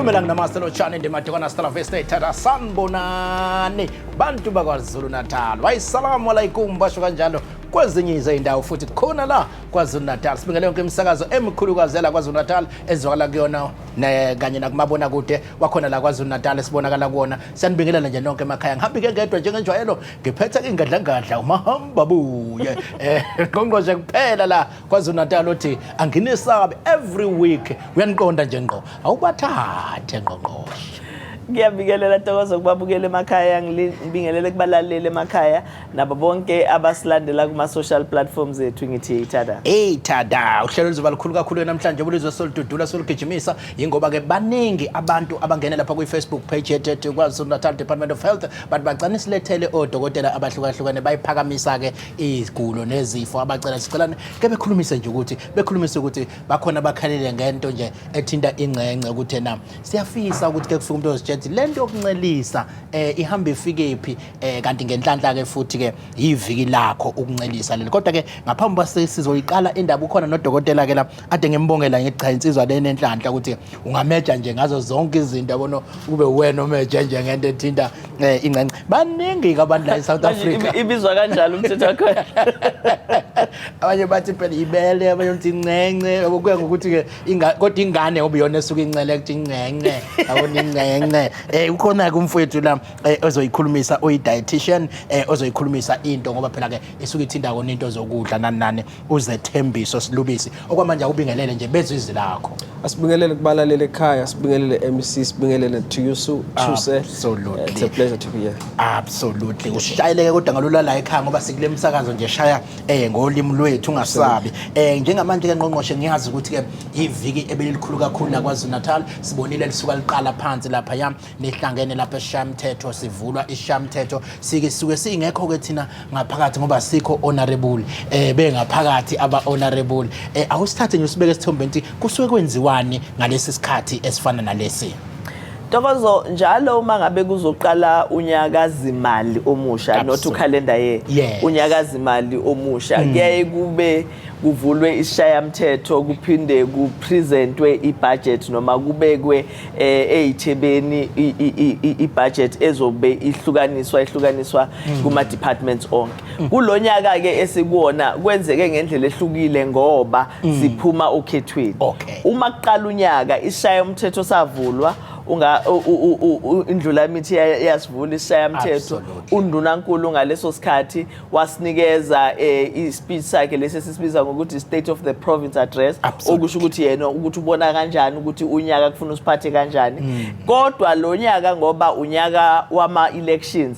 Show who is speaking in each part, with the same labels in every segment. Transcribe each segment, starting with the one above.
Speaker 1: Dumelang, namaste, lotshani, ndimadokana, stala vesta, ithata, sanibonani bantu baKwaZulu Natal. Wayisalamu alaikum, basho kanjalo kwezinye izindawo futhi khona la KwaZulu Natal. Sibingele yonke imisakazo emikhulukazi la KwaZulu Natal ezwakala kuyona kanye nakumabona kude wakhona la KwaZulu Natal esibonakala kuwona. Siyanibingelela nje nonke emakhaya. Ngihambi-ke ngedwa njengenjwayelo, ngiphethe ingadlangadla umahamba buye ngqongqoshe kuphela la KwaZulu Natal othi anginesabi every week uyaniqonda nje ngqo, awubathathe ngqongqoshe.
Speaker 2: Ngiyabingelela Ntokozo kubabukela emakhaya, ngibingelele kubalaleli emakhaya nabo bonke abasilandela kuma-social platforms ethu, ngithi ithada.
Speaker 1: Hey tada, uhlelo luzoba lukhulu kakhulu namhlanje, bulizwe solududula solugijimisa, yingoba ke baningi abantu abangena lapha kwi-Facebook page yethu KwaZulu Natal Department of Health, bathi bagcina silethele odokotela abahlukahlukene bayiphakamisa ke izigulo nezifo abacela sicelane ke bekhulumise nje ukuthi bekhulumise ukuthi bakhona bakhalele ngento nje ethinta ingcence, ukuthi na siyafisa ukuthi ke kufike umuntu ozitshela ukuthi lento yokuncelisa ihamba ifike phi, kanti ngenhlanhla ke futhi ke iviki lakho ukuncelisa leli. Kodwa ke ngaphambi kwase sizoyiqala indaba, ukhona nodokotela ke la ade ngimbongela, ngithi cha, insizwa lena enhlanhla ukuthi ungameja nje ngazo zonke izinto, yabona, ube wena omeje nje ngento ethinta ingcence. Baningi ke abantu la eSouth Africa.
Speaker 2: Ibizwa kanjalo umthetho wakhona.
Speaker 1: Abanye bathi phela ibele, abanye bathi incence, yabo, kuya ngokuthi ke kodwa ingane ngoba iyona esuke incele kuthi incence, yabona, incence. Ukhona ke umfowethu la ozoyikhulumisa, oyi dietitian, ozoyikhulumisa into ngoba phela ke isuke ithinta kona into zokudla nani nani, uZethembiso Silubisi. Okwamanje awubingelele nje bezwe izwi lakho.
Speaker 3: Asibingelele kubalaleli ekhaya, sibingelele MEC, sibingelele to you too, sir.
Speaker 1: Absolutely.
Speaker 3: It's a pleasure to be here.
Speaker 1: Absolutely. Ushayeleke kodwa ngalula la ekhaya ngoba sikule msakazo nje, shaya ngolimi lwethu, ungasabi. Njengamanje ke ngqongqoshe, ngiyazi ukuthi ke iviki ebelikhulu kakhulu la KwaZulu Natal, sibonile lisuka liqala phansi lapha ya nihlangene lapha esishayamthetho, sivulwa isishayamthetho. Sike suke singekho ke thina ngaphakathi ngoba sikho honorable, bengaphakathi aba honorable. Awusithathe nje usibeke esithombeni ukuthi kusuke kwenziwani ngalesi sikhathi esifana nalesi.
Speaker 2: Ntokozo, njalo uma ngabe kuzoqala unyaka zimali omusha, not ucalendar year, unyaka zimali omusha, kuyaye kube kuvulwe isishayamthetho, kuphinde kupresentwe ibudget noma kubekwe eyithebeni ibudget ezobe ihlukaniswa kuma departments onke. Kulonyaka ke esikuwona kwenzeke ngendlela ehlukile ngoba siphuma okhethweni. Uma kuqala unyaka isishayamthetho savulwa, unga indlulamithi yasivula isishayamthetho. Undunankulu ngaleso sikhathi wasinikeza i-speech sakhe lesi esisibiza ngokuthi State of the Province Address, okusho ukuthi yena ukuthi ubona kanjani ukuthi unyaka kufuna usiphathe kanjani. Kodwa lo nyaka ngoba unyaka wama elections,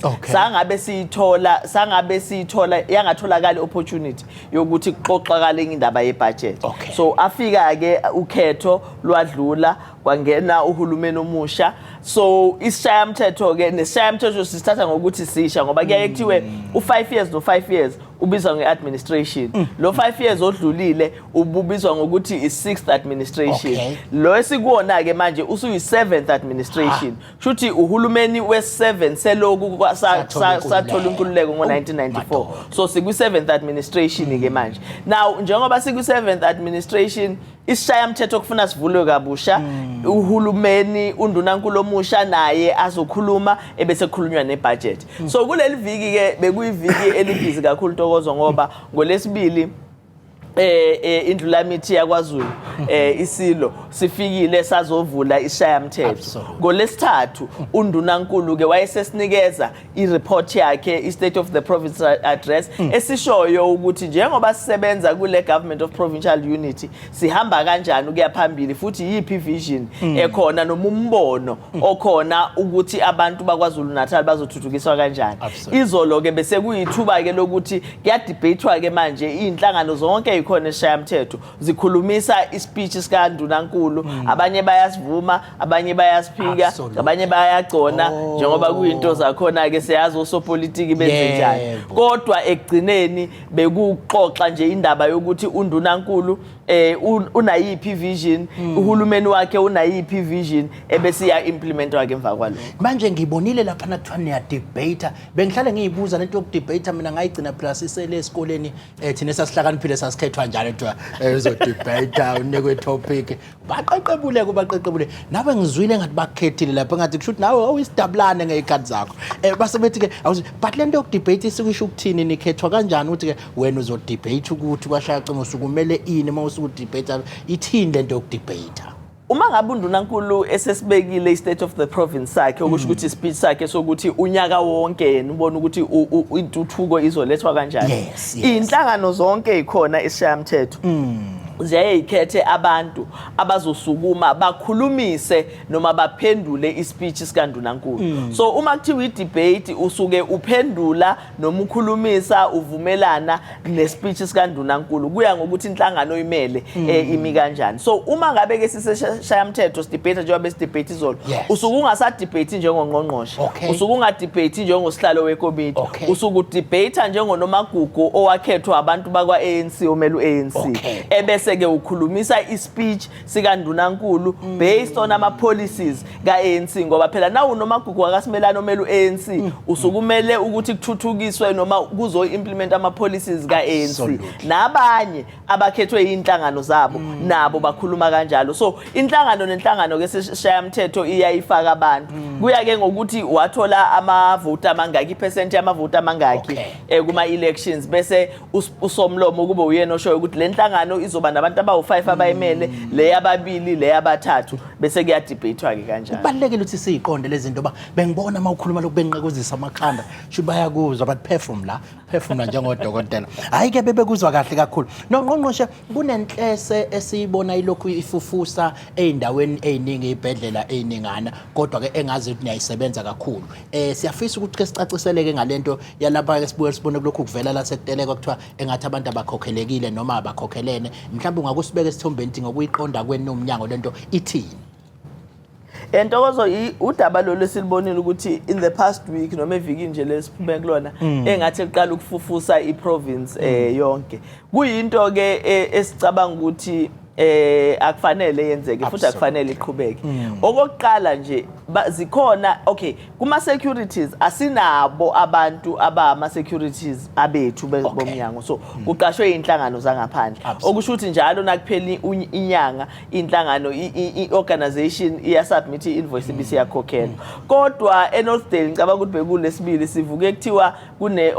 Speaker 2: sangabe siyithola yangatholakala opportunity yokuthi kuxoxakale indaba yebudget. So afika ke ukhetho lwadlula, kwangena uhulumeni omusha, so isishayamthetho ke nesishayamthetho sisithatha ngokuthi sisha ngoba kuyaye kuthiwe u5 years no 5 years ubizwa ngeadministration. Lo 5 years odlulile ububizwa ngokuthi i6th administration. Lo esikuwona ke manje usuyi7th administration, kushuthi uhulumeni we7 seloku
Speaker 1: Sathola
Speaker 2: sathola
Speaker 1: inkululeko.
Speaker 2: inkululeko ngo1994.
Speaker 1: Madoda.
Speaker 2: So sikwi7th administration ke manje. Now njengoba sikwi7th administration, isishayamthetho kufuna sivulwe kabusha, uhulumeni undunankulu omusha naye azokhuluma, ebese kukhulunywa nebudget. So kuleli viki ke bekuyiviki elibhizi kakhulu Ntokozo, ngoba ngolesibili indlulamithi yakwaZulu, isilo sifikile sazovula isishayamthetho. Ngolesithathu undunankulu ke wayesesinikeza i-report yakhe, i-State of the Province Address, esishoyo ukuthi njengoba sisebenza kule Government of Provincial Unity sihamba kanjani ukuya phambili, futhi yiphi vision ekhona noma umbono okhona ukuthi abantu bakwaZulu Natal bazothuthukiswa kanjani. Izolo ke bese kuyithuba ke lokuthi kuyadebatwa ke manje, inhlangano zonke ezikhona esishayamthetho zikhulumisa ispeech sikaNdunankulu, abanye bayasivuma, abanye bayasiphika, abanye bayagcona, njengoba kuyinto zakhona ke, siyazi osopolitiki benze njani. Kodwa ekugcineni bekuxoxa nje indaba yokuthi undunankulu unayiphi vision, uhulumeni wakhe unayiphi vision, ebese iya implementwa ke emva kwalokho.
Speaker 1: Manje ngibonile lapha nakuthiwa niyadebate, bengihlale ngiyibuza lento yokudebate. Mina ngayigcina phela sisele esikoleni, thina sasihlakaniphile sasikhethwa. Ukhethwa njalo kuthiwa uzodebate, unikwe topic, baqeqebule-ke, baqeqebule. Nawe ngizwile engathi bakukhethile lapho, engathi kusho ukuthi nawe awuyisidabulane ngey'khathi zakho. Base bethi-ke but le nto yokudebate isikusho ukuthini? Nikhethwa kanjani ukuthi-ke wena uzodebate ukuthi kwashaya cima usukumele ini uma usuke udebate? Ithini le nto yokudebate?
Speaker 2: Uma ngabe undunankulu esesibekile i-state of the province sakhe, okusho ukuthi ispeech sakhe sokuthi unyaka wonke yena ubona ukuthi intuthuko izolethwa kanjani, iy'nhlangano zonke ey'khona esishayamthetho ziyaye yikhethe abantu abazosukuma bakhulumise noma baphendule ispeech sikandunankulu. So uma kuthiwa i-debate, usuke uphendula noma ukhulumisa, uvumelana nespeech sikandunankulu, kuya ngokuthi inhlangano oyimele imi kanjani. So uma ngabe ke siseshayamthetho sidebate, njengoba besidebate izolo, usuke ungasadebate njengongqongqoshe, usuke ungadebate njengosihlalo wekomiti, usuke udebate njengonomagugu owakhethwa abantu bakwa-ANC, omele u-ANC, ebese ke ukhulumisa ispeech sikandunankulu based on ama policies ka-ANC, ngoba phela nawu nomagugu wakaSimelane omele u-ANC, usukumele ukuthi kuthuthukiswe noma kuzo-implement ama policies ka-ANC. Nabanye abakhethwe iy'nhlangano zabo nabo bakhuluma kanjalo. So inhlangano nenhlangano ke sishayamthetho iyayifaka abantu, kuya ke ngokuthi wathola amavoti amangaki, iphesenti yamavoti amangaki kuma elections, bese usomlomo kube uyena oshoyo ukuthi le nhlangano izoba nabantu abawu-5 abayimele, le yababili, le yabathathu, bese kuyadebatwa ke kanjalo.
Speaker 1: Kubalulekile ukuthi siyiqonde lezi zinto. Ba bengibona uma ukhuluma lokhu benqekuzisa amakhanda, sho bayakuzwa, bathi phefumula, phefumula njengodokotela. Hhayi-ke, bebekuzwa kahle kakhulu. Nongqongqoshe, kunenhlese esiyibona ilokhu ifufusa ey'ndaweni ey'ningi, ey'bhedlela ey'ningana, kodwa-ke engazi ukuthi niyayisebenza kakhulu. Siyafisa ukuthi ke sicaciseleke ngalento yalapha-ke sibuye sibone kulokhu kuvela la sekutelekwa, kuthiwa engathi abantu abakhokhelekile noma abakhokhelene. Mhlawumbe ungakusibeka esithombeni ukuthi ngokuyiqonda kwenu umnyango lento ithini?
Speaker 2: Ntokozo, udaba lolu esilibonile ukuthi in the past week noma evikini nje lesiphume kulona, engathi liqala ukufufusa i-province yonke. Kuyinto ke esicabanga ukuthi akufanele yenzeke futhi akufanele iqhubeke. Okokuqala nje, zikhona, okay, kuma securities asinabo abantu abama securities abethu bomnyango, so kuqashwe inhlangano zangaphandle, okusho ukuthi njalo nakuphela inyanga inhlangano, i-organization iyasubmit i-invoice ibise iyakhokhelwa. Kodwa eNorthdale, ngicabanga ukuthi bekulesibili, sivuke kuthiwa kune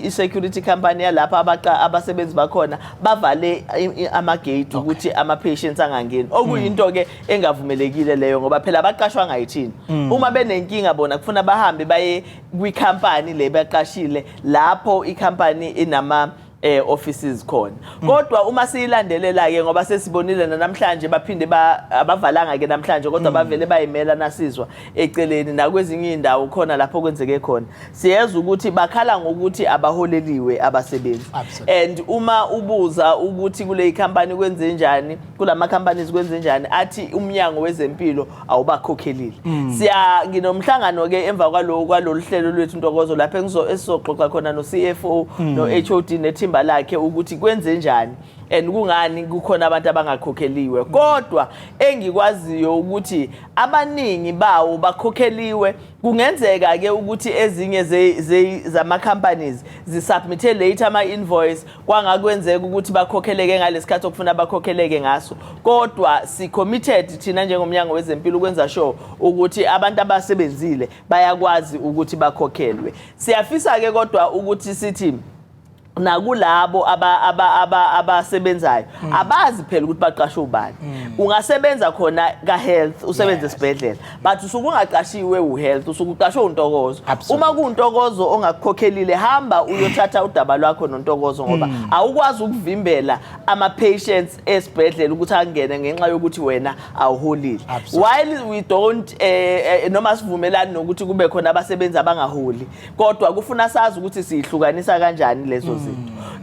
Speaker 2: i-security company yalapha abasebenzi bakhona bavale amagate ukuthi ama-patients angangeni, okuyinto ke engavumelekile leyo, ngoba phela abaqashwa ngayithini. Uma benenkinga bona kufuna bahambe baye kwikhampani le baqashile, lapho ikhampani inama offices khona. Kodwa uma siyilandelela ke, ngoba sesibonile namhlanje baphinde abavalanga ke namhlanje, kodwa bavele bayimela nasizwa eceleni nakwezinye indawo khona lapho kwenzeke khona, siyezwa ukuthi bakhala ngokuthi abaholeliwe abasebenzi. And uma ubuza ukuthi kule company kwenze njani, kulama companies kwenze njani, athi umnyango wezempilo awubakhokhelile. Siya nginomhlangano ke emva kwaloko kwalolu hlelo lwethu, Ntokozo, lapho esizoxoxa khona no CFO no HOD nethimba lakhe ukuthi kwenze njani and kungani kukhona abantu abangakhokheliwe. Kodwa engikwaziyo ukuthi abaningi bawo bakhokheliwe. Kungenzeka ke ukuthi ezinye zama companies zisubmit late ama invoice, kwangakwenzeka ukuthi bakhokheleke ngalesikhathi okufuna bakhokheleke ngaso. Kodwa si committed thina njengomnyango wezempilo ukwenza sure ukuthi abantu abasebenzile bayakwazi ukuthi bakhokhelwe. Siyafisa ke kodwa ukuthi sithi nakulabo abasebenzayo abazi phela ukuthi baqashwe ubani. Ungasebenza khona ka health, usebenze esibhedlela, but usuke ungaqashiwe u health, usuke uqashwe uNtokozo. Uma kuNtokozo ongakukhokhelile, hamba uyothatha udaba lwakho noNtokozo, ngoba awukwazi ukuvimbela ama patients esibhedlela ukuthi angene ngenxa yokuthi wena awuholile. While we don't noma sivumelani nokuthi kube khona abasebenzi abangaholi, kodwa kufuna sazi ukuthi sihlukanisa kanjani lezo zinto.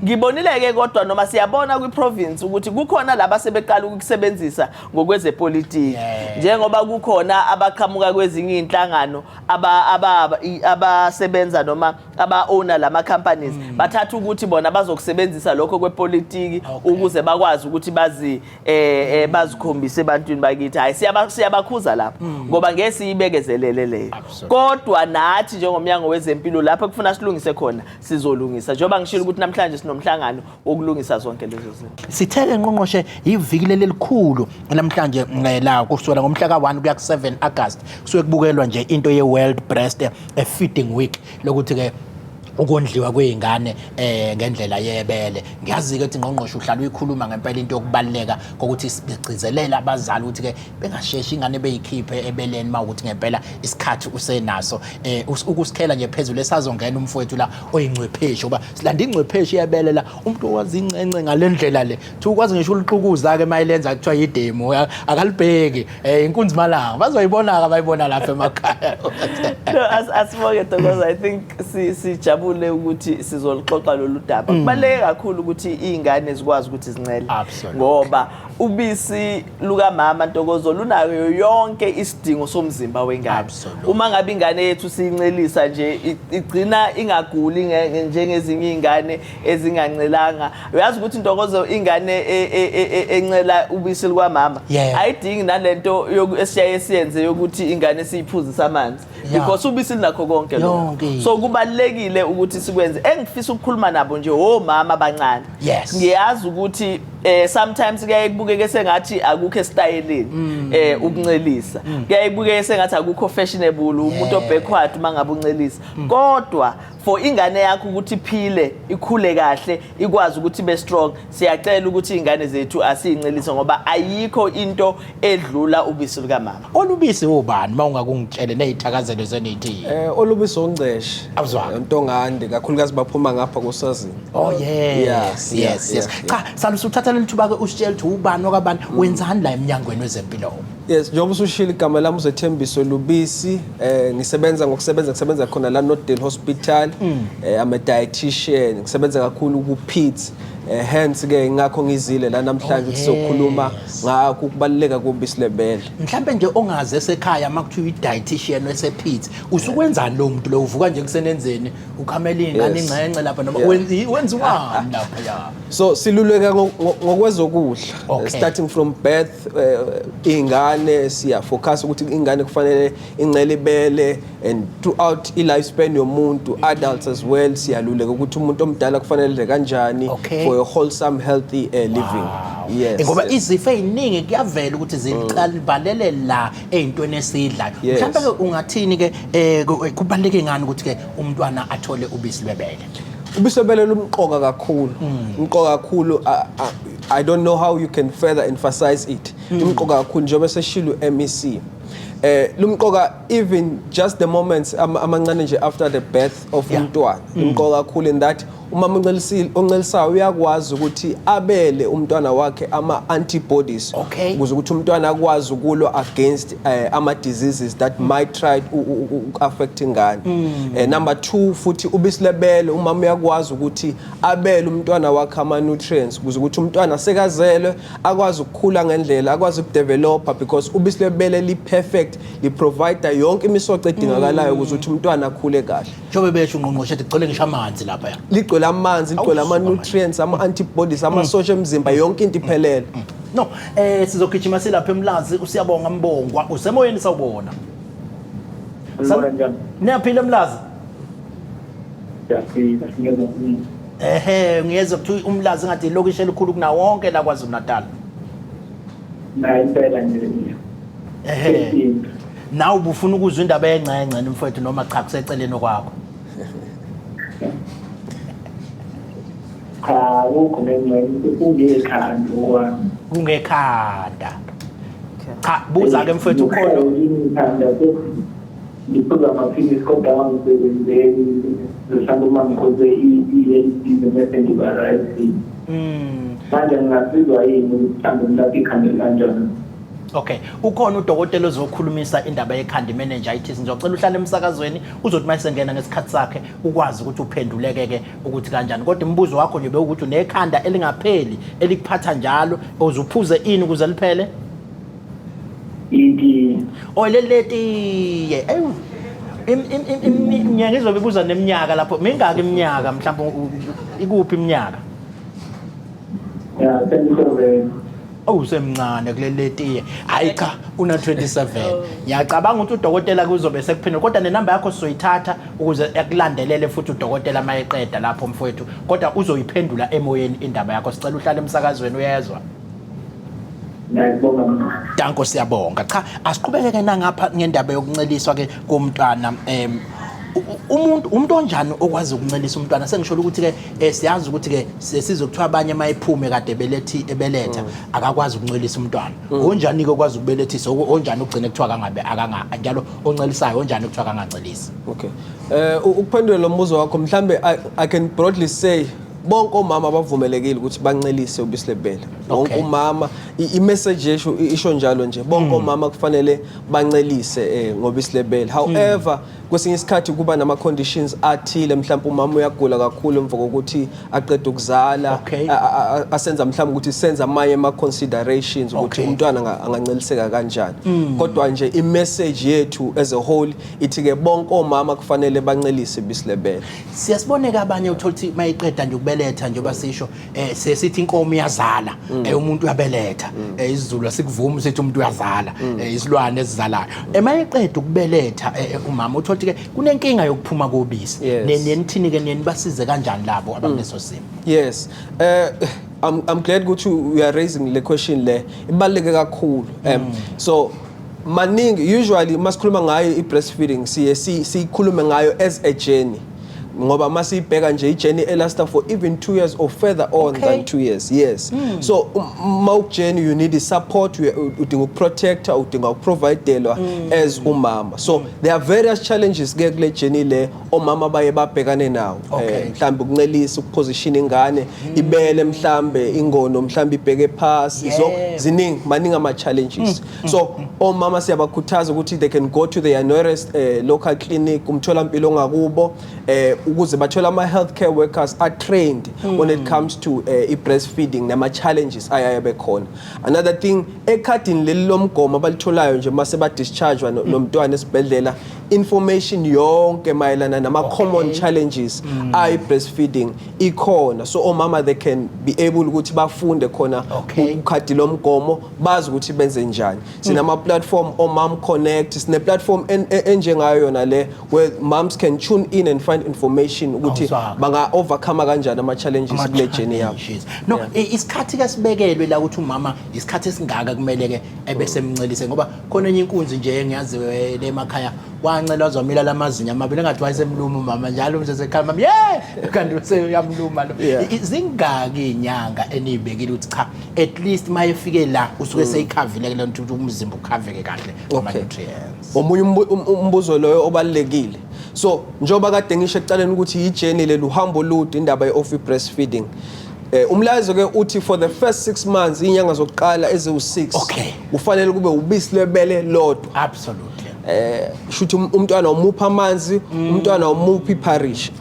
Speaker 2: Ngibonile ke kodwa, noma siyabona kwi-province ukuthi kukhona laba sebeqala ukusebenzisa ngokwezepolitiki, njengoba kukhona abaqhamuka kwezinye inhlangano abasebenza noma aba-owner lama companies, bathatha ukuthi bona bazokusebenzisa lokho kwepolitiki ukuze bakwazi ukuthi bazi eh eh, bazikhombise ebantwini bakithi. Hayi, siyabakhuza lapho, ngoba ngeke siyibekezelele leyo. Kodwa nathi njengomnyango wezempilo, lapho kufuna silungise khona sizolungisa, njengoba ngishilo ukuthi namhlanje Namhlanje sinomhlangano wokulungisa zonke lezo zinto.
Speaker 1: Sitheke ngqongqoshe, iviki leli elikhulu namhlanje, la kusukela ngomhla ka-1 kuya ku-7 August kusuke kubukelwa nje into ye-World Breast Feeding Week, lokuthi ke ukondliwa kwey'ngane ngendlela yebele. Ngiyazi-ke ukuthi ngqongqoshe uhlala uyikhuluma ngempela into yokubaluleka kokuthi sigcizelele abazali ukuthi ke bengasheshi ingane beyikhiphe ebeleni uma ukuthi ngempela isikhathi usenaso, ukusikhela nje phezulu esazongena umfowethu la oyingcwepheshe, ngoba silanda ingcwepheshe yebele la, umuntu owazi incence ngale ndlela le, thi ukwazi ngisho ulixukuza-ke uma elenza kuthiwa yidemo, akalibheki inkunzi malanga bazoyibona-ke abayibona lapha emakhaya.
Speaker 2: No, asibonge Thokoza. I think sijabule ukuthi sizoluxoxa lolu daba. Kubaluleke kakhulu ukuthi iy'ngane zikwazi ukuthi zincele. Ngoba ubisi lukamama, Ntokozo, lunayo yonke isidingo somzimba wengane. Uma ngabe ingane yethu siyincelisa nje, igcina ingaguli njengezinye iy'ngane ezingancelanga. Uyazi ukuthi, Ntokozo, ingane encela ubisi lukamama ayidingi nalento esiyaye siyenze yokuthi ingane siyiphuzise amanzi, because ubisi linakho konke lokho.
Speaker 1: Yonke.
Speaker 2: So kubalulekile ukuthi sikwenze. Engifisa ukukhuluma nabo nje omama abancane, ngiyazi ukuthi sometimes kuyaye kubukeke sengathi akukho esitayeleni ukuncelisa, kuyaye kubukeke sengathi akukho fashionable, umuntu obackward uma ngabe uncelisa, kodwa for ingane yakho ukuthi iphile, ikhule kahle, ikwazi ukuthi ibe strong, siyacela ukuthi iy'ngane zethu asiyincelise, ngoba ayikho into edlula ubisi lukamama.
Speaker 1: Olubisi ubani, uma ungakungitshele ney'thakazelo zenithini?
Speaker 3: Olubisi ongceshe.
Speaker 1: Awuzwanga.
Speaker 3: Ntongande, kakhulukazi baphuma ngapha koSwazini.
Speaker 1: Oh yes, yes, yes. Cha, salusa uthatha leli thuba ke usitshela ukuthi ubani okabani, wenzani la emnyangweni wezempilo.
Speaker 3: Yes, njengoba usushilo, igama lami uZethembiso Lubisi. Ngisebenza ngokusebenza ngisebenza khona la Northdale Hospital. I'm a dietitian. Ngisebenza kakhulu ku paeds. Hence ke ngakho ngizile la namhlanje ukuthi sizokhuluma ngakho ukubaluleka kobisi lebele.
Speaker 1: Mhlambe nje ongazi esekhaya, uma kuthiwa i-dietitian wese-paeds, usukwenzani lo muntu lo? Uvuka nje kusenenzeni, ukhamela iy'ngane ingcence lapha, noma wenziwani lapha ya?
Speaker 3: So siluleka ngokwezokudla, starting from birth, ingane siya focus ukuthi ingane kufanele incele ibele, and throughout i-lifespan yomuntu, adults as well, siyaluleka ukuthi umuntu omdala kufanele edle kanjani for a wholesome, healthy living. Yes.
Speaker 1: Ngoba izifo ey'ningi kuyavela ukuthi zilibalele la ey'ntweni esiyidlayo. Mhlawumbe ke ungathini ke, kubaluleke ngani ukuthi ke umntwana athole ubisi lwebele?
Speaker 3: Ubisi lwebele lumqoka kakhulu, umqoka kakhulu. I don't know how you can further emphasize it. Lumqoka kakhulu, njengoba seshilo MEC, lumqoka even just the moments amancane nje after the birth of umntwana. Lumqoka kakhulu in that umama uncelisile, oncelisayo uyakwazi ukuthi abele umntwana wakhe ama antibodies ukuze ukuthi umntwana akwazi ukulwa against ama diseases that might try to affect ingane. Number 2, futhi ubisi lebele, umama uyakwazi ukuthi abele umntwana wakhe ama nutrients ukuze ukuthi umntwana sekazelwe akwazi ukukhula ngendlela, akwazi ukudevelopa, because ubisi lebele li perfect, li provide yonke imisoco edingakalayo ukuze ukuthi umntwana akhule kahle.
Speaker 1: Njengoba besho ungqongqoshe ethi gcwele ngisho amanzi lapha ya.
Speaker 3: Ligcwele amanzi, ligcwele
Speaker 1: Awusuka.
Speaker 3: ama-nutrients, ama-antibodies, amasosha emzimba, yonke into iphelele.
Speaker 1: No, sizogijima silapha eMlazi. Usiyabonga Mbongwa, usemoyeni, sawubona.
Speaker 4: Sanibona, njani?
Speaker 1: Niyaphila eMlazi?
Speaker 4: Siyaphila, singezwa.
Speaker 1: Ehe, ngiyezwa kuthiwa uMlazi ngathi ilokishi elikhulu kunawo wonke la KwaZulu Natal.
Speaker 4: Na impela nje.
Speaker 1: Ehe. Nawe ubufuna ukuzwa indaba yencence mfowethu, noma cha, kuseceleni kwakho?
Speaker 4: Cha, akukho nengxenye, kungekhanda okwami.
Speaker 1: Kungekhanda. Cha, buza ke mfowethu, ukhona.
Speaker 4: Ikhanda, ngiphuza amaphilisi kodwa angisebenzeli. Mhlawumbe uma ngiphuze i-EAC bese ngiba right. Manje ngingasizwa yini ukuthi mhlawumbe ngilapha ikhanda kanjani?
Speaker 1: Okay, ukhona udokotela ozokhulumisa indaba yekhanda, meningitis. Ngizocela uhlale emsakazweni, uzothi mayisengena ngesikhathi sakhe ukwazi ukuthi uphenduleke ke ukuthi kanjani. Kodwa imibuzo wakho nje bewukuthi unekhanda elingapheli elikuphatha njalo, uzuphuze ini ukuze liphele?
Speaker 4: Itiye.
Speaker 1: Oh, leli letiye. Ewu. Ngizobe ibuza neminyaka lapho. Mingaki iminyaka mhlawumbe, ikuphi iminyaka?
Speaker 4: Ya, 27.
Speaker 1: Awusemncane kuleli letiye. Hayi cha, una 27. Ngiyacabanga ukuthi udokotela kuzobe sekuphinda, kodwa nenamba yakho sizoyithatha ukuze akulandelele futhi udokotela mayeqeda lapho, mfowethu. Kodwa uzoyiphendula emoyeni indaba yakho. Sicela uhlale emsakazweni, uyezwa?
Speaker 4: Ngiyakubonga mama.
Speaker 1: Danko, siyabonga. Cha, asiqhubeke ke nangapha ngendaba yokunceliswa ke komntwana. Umuntu onjani okwazi ukuncelisa umntwana? Sengisho ukuthi ke siyazi ukuthi ke sizokuthiwa abanye mayiphume kade belethi ebeletha akakwazi ukuncelisa umntwana. Onjani ke okwazi ukubelethisa? Onjani ugcine kuthiwa kangabe akanga njalo oncelisayo, onjani kuthiwa kangancelisi?
Speaker 3: Okay. Ukuphendula lo mbuzo wakho, mhlambe I can broadly say bonke omama bavumelekile ukuthi bancelise ubisi lebele. Wonke umama, i-message yesho isho njalo nje. Bonke omama kufanele bancelise ngobisi lebele. However, kwesinye isikhathi kuba nama conditions athile, mhlawumbe umama uyagula kakhulu emva kokuthi aqede ukuzala, asenza mhlawumbe ukuthi senza amanye ama considerations ukuthi umntwana anganceliseka kanjani. Kodwa nje i-message yethu as a whole ithi ke bonke omama kufanele bancelise ibisi lebele.
Speaker 1: Siyasiboneka abanye, uthola ukuthi mayiqeda nje ukubeletha, njengoba sisho sesithi inkomo iyazala, umuntu uyabeletha. IsiZulu asikuvumi sithi umuntu uyazala, isilwane esizalayo. Emayiqeda ukubeletha umama, uthola ukuthi ke kunenkinga yokuphuma kobisi. Nenithini ke, nibasize kanjani labo abakuleso simo?
Speaker 3: Yes. I'm glad ukuthi we are raising le question le. Ibaluleke kakhulu. So maningi, usually masikhuluma ngayo i-breastfeeding, siye sikhulume ngayo as a journey. Ngoba masibheka nje, i-journey elasta for even 2 years or further on than 2 years. Yes. So mawuku-journey you need support, udinga ukuprotecta, udinga ukuprovidelwa as umama. So there are various challenges ke kule journey le omama baye babhekane nawo. Mhlambe ukuncelisa, ukuposition ingane, ibele mhlambe ingono mhlambe ibheke phasi, so ziningi, maningi ama challenges. So omama siyabakhuthaza ukuthi they can go to their nearest local clinic, umtholampilo ongakubo, ukuze bathole ama healthcare workers are trained when it comes to i-breastfeeding nama challenges ayaye bekhona. Another thing, ekhadini leli lomgomo abalitholayo nje mase ba dischargewa nomntwana esibhedlela, information yonke mayelana nama common challenges ayi breastfeeding ikhona, so omama they can be able ukuthi bafunde khona kukhadi lomgomo, bazi ukuthi benze njani. Sinama platform, oMom Connect, sine platform enjengayo yona le where moms can tune in and find information ukuthi
Speaker 1: Awuzwanga.
Speaker 3: banga overcome kanjani ama challenges kule journey yabo.
Speaker 1: Challenges. No, isikhathi ke sibekelwe la ukuthi umama isikhathi esingaka kumele ke ebesemncelise, ngoba khona enye inkunzi nje engiyaziwe le emakhaya, wancela wazwamila lamazinyo amabili, engathi wayesemluma umama njalo, umsesekhala mama ye, kanti useyamluma lo. Zingaki inyanga eniyibekile ukuthi cha, at least mayefike la usuke seyikhavile le nto, ukuthi umzimba ukhaveke kahle ngama nutrients?
Speaker 3: Omunye umbuzo loyo obalulekile. So njengoba kade ngisho ekuqaleni ukuthi i-journey leli, uhambo olude indaba ye-of breastfeeding, umlayezo ke uthi for the first 6 months, inyanga zokuqala eziwu-6, kufanele kube ubisi lwebele lodwa. Shuthi umntwana umupha amanzi, umntwana umupha iporridge,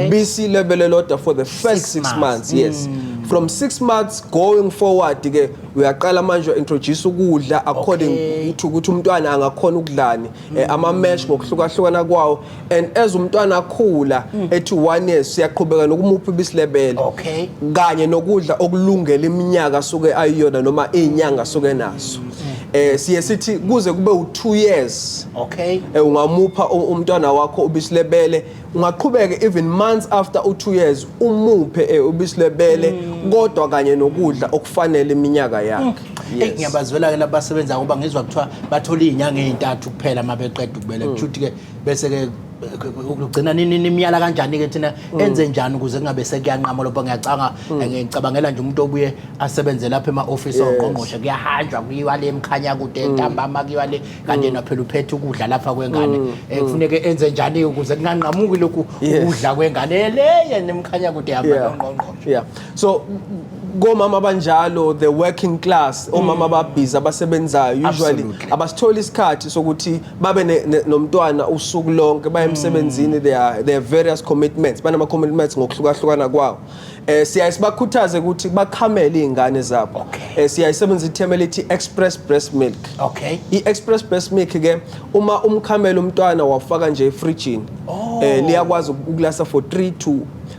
Speaker 3: ubisi lwebele lodwa for the first
Speaker 1: Six
Speaker 3: 6
Speaker 1: months.
Speaker 3: months. Yes. From 6 months going forward ke, uyaqala manje introduce ukudla according to ukuthi umntwana angakhona ukudlani, ama mash ngokuhlukahlukana kwawo, and as umntwana akhula ethi 1 years, siyaqhubeka nokumupha ibisi lebele kanye nokudla okulungela iminyaka asuke ayiyona noma izinyanga asuke nazo. Siye sithi kuze kube u2 years ungamupha umntwana wakho ubisi lebele. Ungaqhubeka even months after u2 years umuphe ubisi lebele, kodwa kanye nokudla okufanele iminyaka yakhe.
Speaker 1: Hey, ngiyabazwela ke labasebenza, ngoba ngizwa kuthiwa bathola izinyanga ezintathu kuphela uma beqeda ukubeletha. Kusho ke bese ke ugcina nini, nimyala kanjani ke thina, enze njani ukuze kungabe sekuyanqama lapho? Ngiyacanga, ngicabangela nje umuntu obuye asebenze lapha ema-office ongqongqoshe, kuyahanjwa kuyiwa le emkhanya kude ntambama, kuyiwa le, kanti yena phela uphethe ukudla lapha kwengane. Kufuneke enze njani ukuze kunganqamuki lokhu ukudla kwengane le yena emkhanya kude hamba nongqongqoshe?
Speaker 3: Yeah, so komama abanjalo, the working class, omama ababhizi abasebenzayo usually abasitholi isikhathi sokuthi babe nomntwana usuku lonke. Baye emsebenzini, there are various commitments, banama commitments ngokuhlukahlukana kwawo. Siyaye sibakhuthaze ukuthi bakhamele izingane zabo. Siyayisebenzisa ithema elithi express breast milk. I-express breast milk ke, uma umkhamela umntwana wafaka nje efrijini, liyakwazi ukulasta for 3 to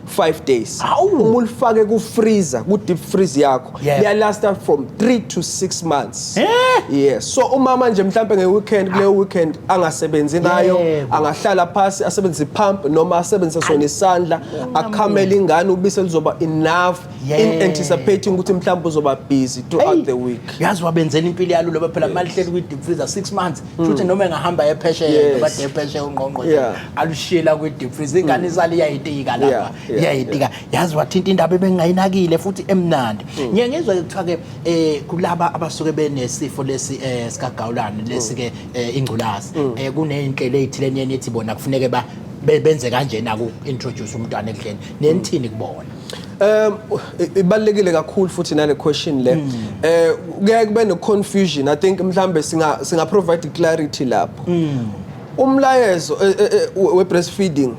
Speaker 3: 5 days.
Speaker 1: Hawu.
Speaker 3: Uma ulifake ku freezer, ku deep freeze yakho, liyalasta from 3 to 6 months.
Speaker 1: Eh?
Speaker 3: Yes, so umama nje mhlambe nge-weekend, kuleyo weekend angasebenzi ngayo, angahlala phasi asebenzise pump noma asebenzise sona isandla, akhamele ingane ubisi luzoba enough in anticipating ukuthi mhlawumbe uzoba busy throughout the week.
Speaker 1: Yazi wabenzela impilo yalula phela malihleli kwi-deep freezer 6 months, futhi noma engahamba ephesheya, noma ephesheya ungqongqoshe alushiyela kwi-deep freezer, ingane isale iyayitika lapha, iyayitika. Yazi wathinta indaba ebengingayinakile futhi emnandi. Ngiye ngizwe kuthiwa ke kulaba abasuke benesifo lesi sikagawulane lesi ke ingculazi, kuney'nhlelo ey'thile enye ethi bona kufuneke benze kanjena ku-introduce umntwana ekudleni, nenithini kubona?
Speaker 3: Ibalulekile kakhulu futhi nale question le. Kuyaye kube no confusion. I think mhlambe singa provide clarity lapho. Umlayezo we breastfeeding,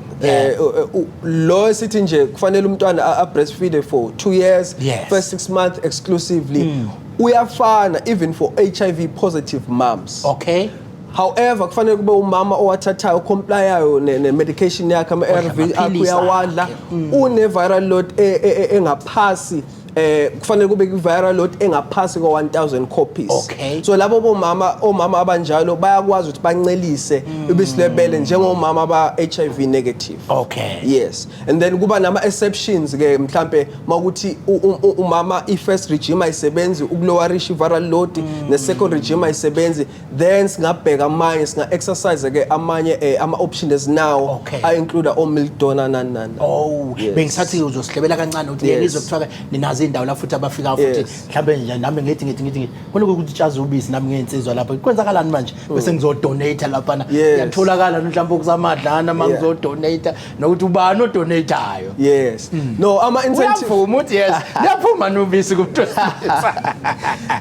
Speaker 3: lo sithi nje kufanele umntwana a breastfeed for 2 years, first 6 months exclusively. Uyafana even for HIV positive moms. However, kufanele kube umama owathathayo, complyayo ne medication yakhe, ama
Speaker 1: Odla
Speaker 3: ARV akhe
Speaker 1: amaphilisi
Speaker 3: uyawadla,
Speaker 1: akhe.
Speaker 3: une viral load engaphasi, kufanele kube ku viral load engaphasi ko 1000 copies. So labo bomama, omama abanjalo bayakwazi ukuthi bancelise ubisi lwebele njengomama aba HIV negative. Yes. And then kuba nama exceptions ke, mhlambe makuthi umama i first regime ayisebenzi ukulowerisha viral load, ne second regime ayisebenzi, then singabheka amanye, singa exercise ke amanye ama options esinawo a include o milk donor nani nani.
Speaker 1: Oh,
Speaker 3: Yes.
Speaker 1: bengisathi uzosihlebela kancane ukuthi ngizwe kuthiwa ke ninazo indawo la futhi abafika futhi mhlambe nje nami ngithi khona ukuthi tshaza ubisi nami ngiyinsizwa lapho, kwenzakalani manje bese ngizodonate lapha? Ngiyatholakala mhlawumbe okusamadlana uma ngizodonate, nokuthi ubani odonatayo?
Speaker 3: Yes. No, ama incentive
Speaker 1: Uyavuma ukuthi yes, liyaphuma nobisi kumuntu wesilisa.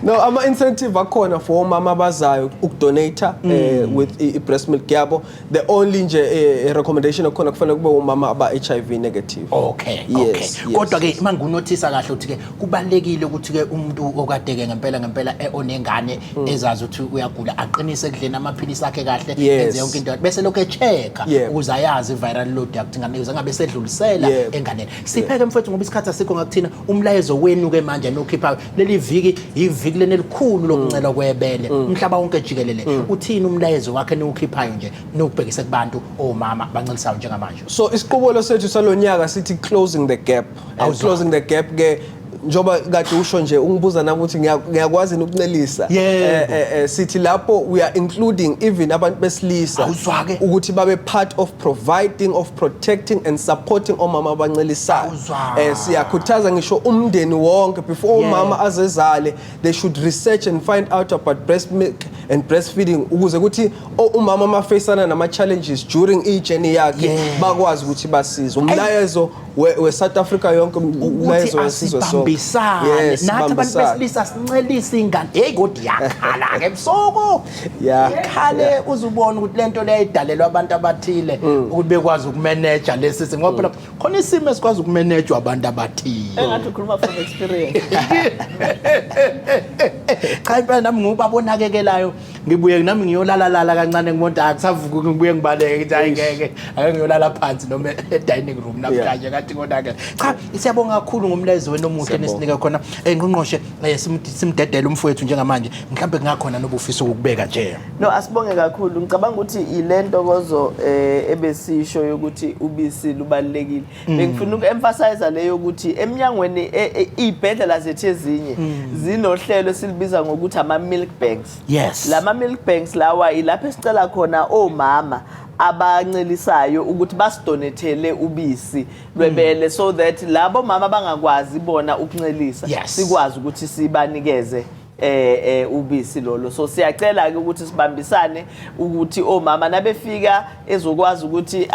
Speaker 3: No, ama incentive akhona for omama abazayo ukudonate with i breast milk yabo. The only nje recommendation akhona, kufanele kube umama aba HIV negative.
Speaker 1: Kodwa ke mangunothisa kahle ukuthi ke kubalekile ukuthi ke umuntu okade ke ngempela ngempela onengane ezazi ukuthi uyagula aqinise ekudleni amaphilisi akhe kahle, enze yonke into bese lokho echecka ukuze ayazi viral load yakhe ingane, ukuze angabe sedlulisela enganeni. Sipheke mfowethu ngoba isikhathi asikho ngakuthina. Umlayezo wenu ke manje nokhipha leli viki, iviki leni elikhulu lokuncela kwebele umhlaba wonke jikelele, uthini umlayezo wakhe niwukhiphayo nje niwubhekise kubantu omama bancelisayo njengamanje?
Speaker 3: So isiqubolo sethu salonyaka sithi closing the gap. And
Speaker 1: Awuzwa.
Speaker 3: closing the gap ke, njoba kade usho nje ungibuza nami ukuthi ngiyakwazi ukuncelisa. Sithi lapho we are including even abantu besilisa
Speaker 1: Awuzwa-ke.
Speaker 3: ukuthi babe part of providing, of protecting and supporting omama abancelisayo.
Speaker 1: Awuzwa.
Speaker 3: Siyakhuthaza ngisho umndeni wonke, before umama azezale, they should research and find out about breast milk and breastfeeding, ukuze ukuthi umama mafacana nama challenges during i journey yakhe bakwazi ukuthi basize. Umlayezo we South Africa yonke,
Speaker 1: ukuthi
Speaker 3: umlayezo wesizwe sonke.
Speaker 1: Asibambisane
Speaker 3: Yes,
Speaker 1: nathi abantu
Speaker 3: sibambisane.
Speaker 1: besilisa sincelise ingane. Hey, kodwa iyakhala ke ebusuku, ikhale uzubona ukuthi lento leyo idalelwa abantu abathile ukuthi bekwazi ukumanage lesi simo, ngoba phela khona isimo esikwazi ukumanage abantu abathile.
Speaker 2: Engathi ukhuluma from experience.
Speaker 1: Cha, impela nami ngubaba onakekelayo, ngibuye nami ngiyolala lala kancane, ngibona akusavuki, ngibuye ngibaleke, ngithi hayi ngeke, ake ngiyolala phansi noma e-dining room namhlanje ngathi ngonakele. Cha, siyabonga kakhulu ngomlayezo wenu omuhle
Speaker 3: Siyabonga.
Speaker 1: nesinike khona, ngqongqoshe. Simdedele umfowethu njengamanje, mhlawumbe kungakhona nobufisa ukubeka nje.
Speaker 2: No, asibonge kakhulu. Ngicabanga ukuthi ile ntokozo ebesisho yokuthi ubisi lubalulekile. Bengifuna uku-emphasize leyo ukuthi eminyangweni iy'bhedlela zethu ezinye zinohlelo esilibiza ngokuthi ama-milk banks. Lama milk banks lawa ilapho esicela khona omama abancelisayo ukuthi basidonethele ubisi lwebele, so that labo mama bangakwazi bona ukuncelisa sikwazi ukuthi sibanikeze ubisi lolo. So siyacela ke ukuthi sibambisane ukuthi omama nabefika ezokwazi ukuthi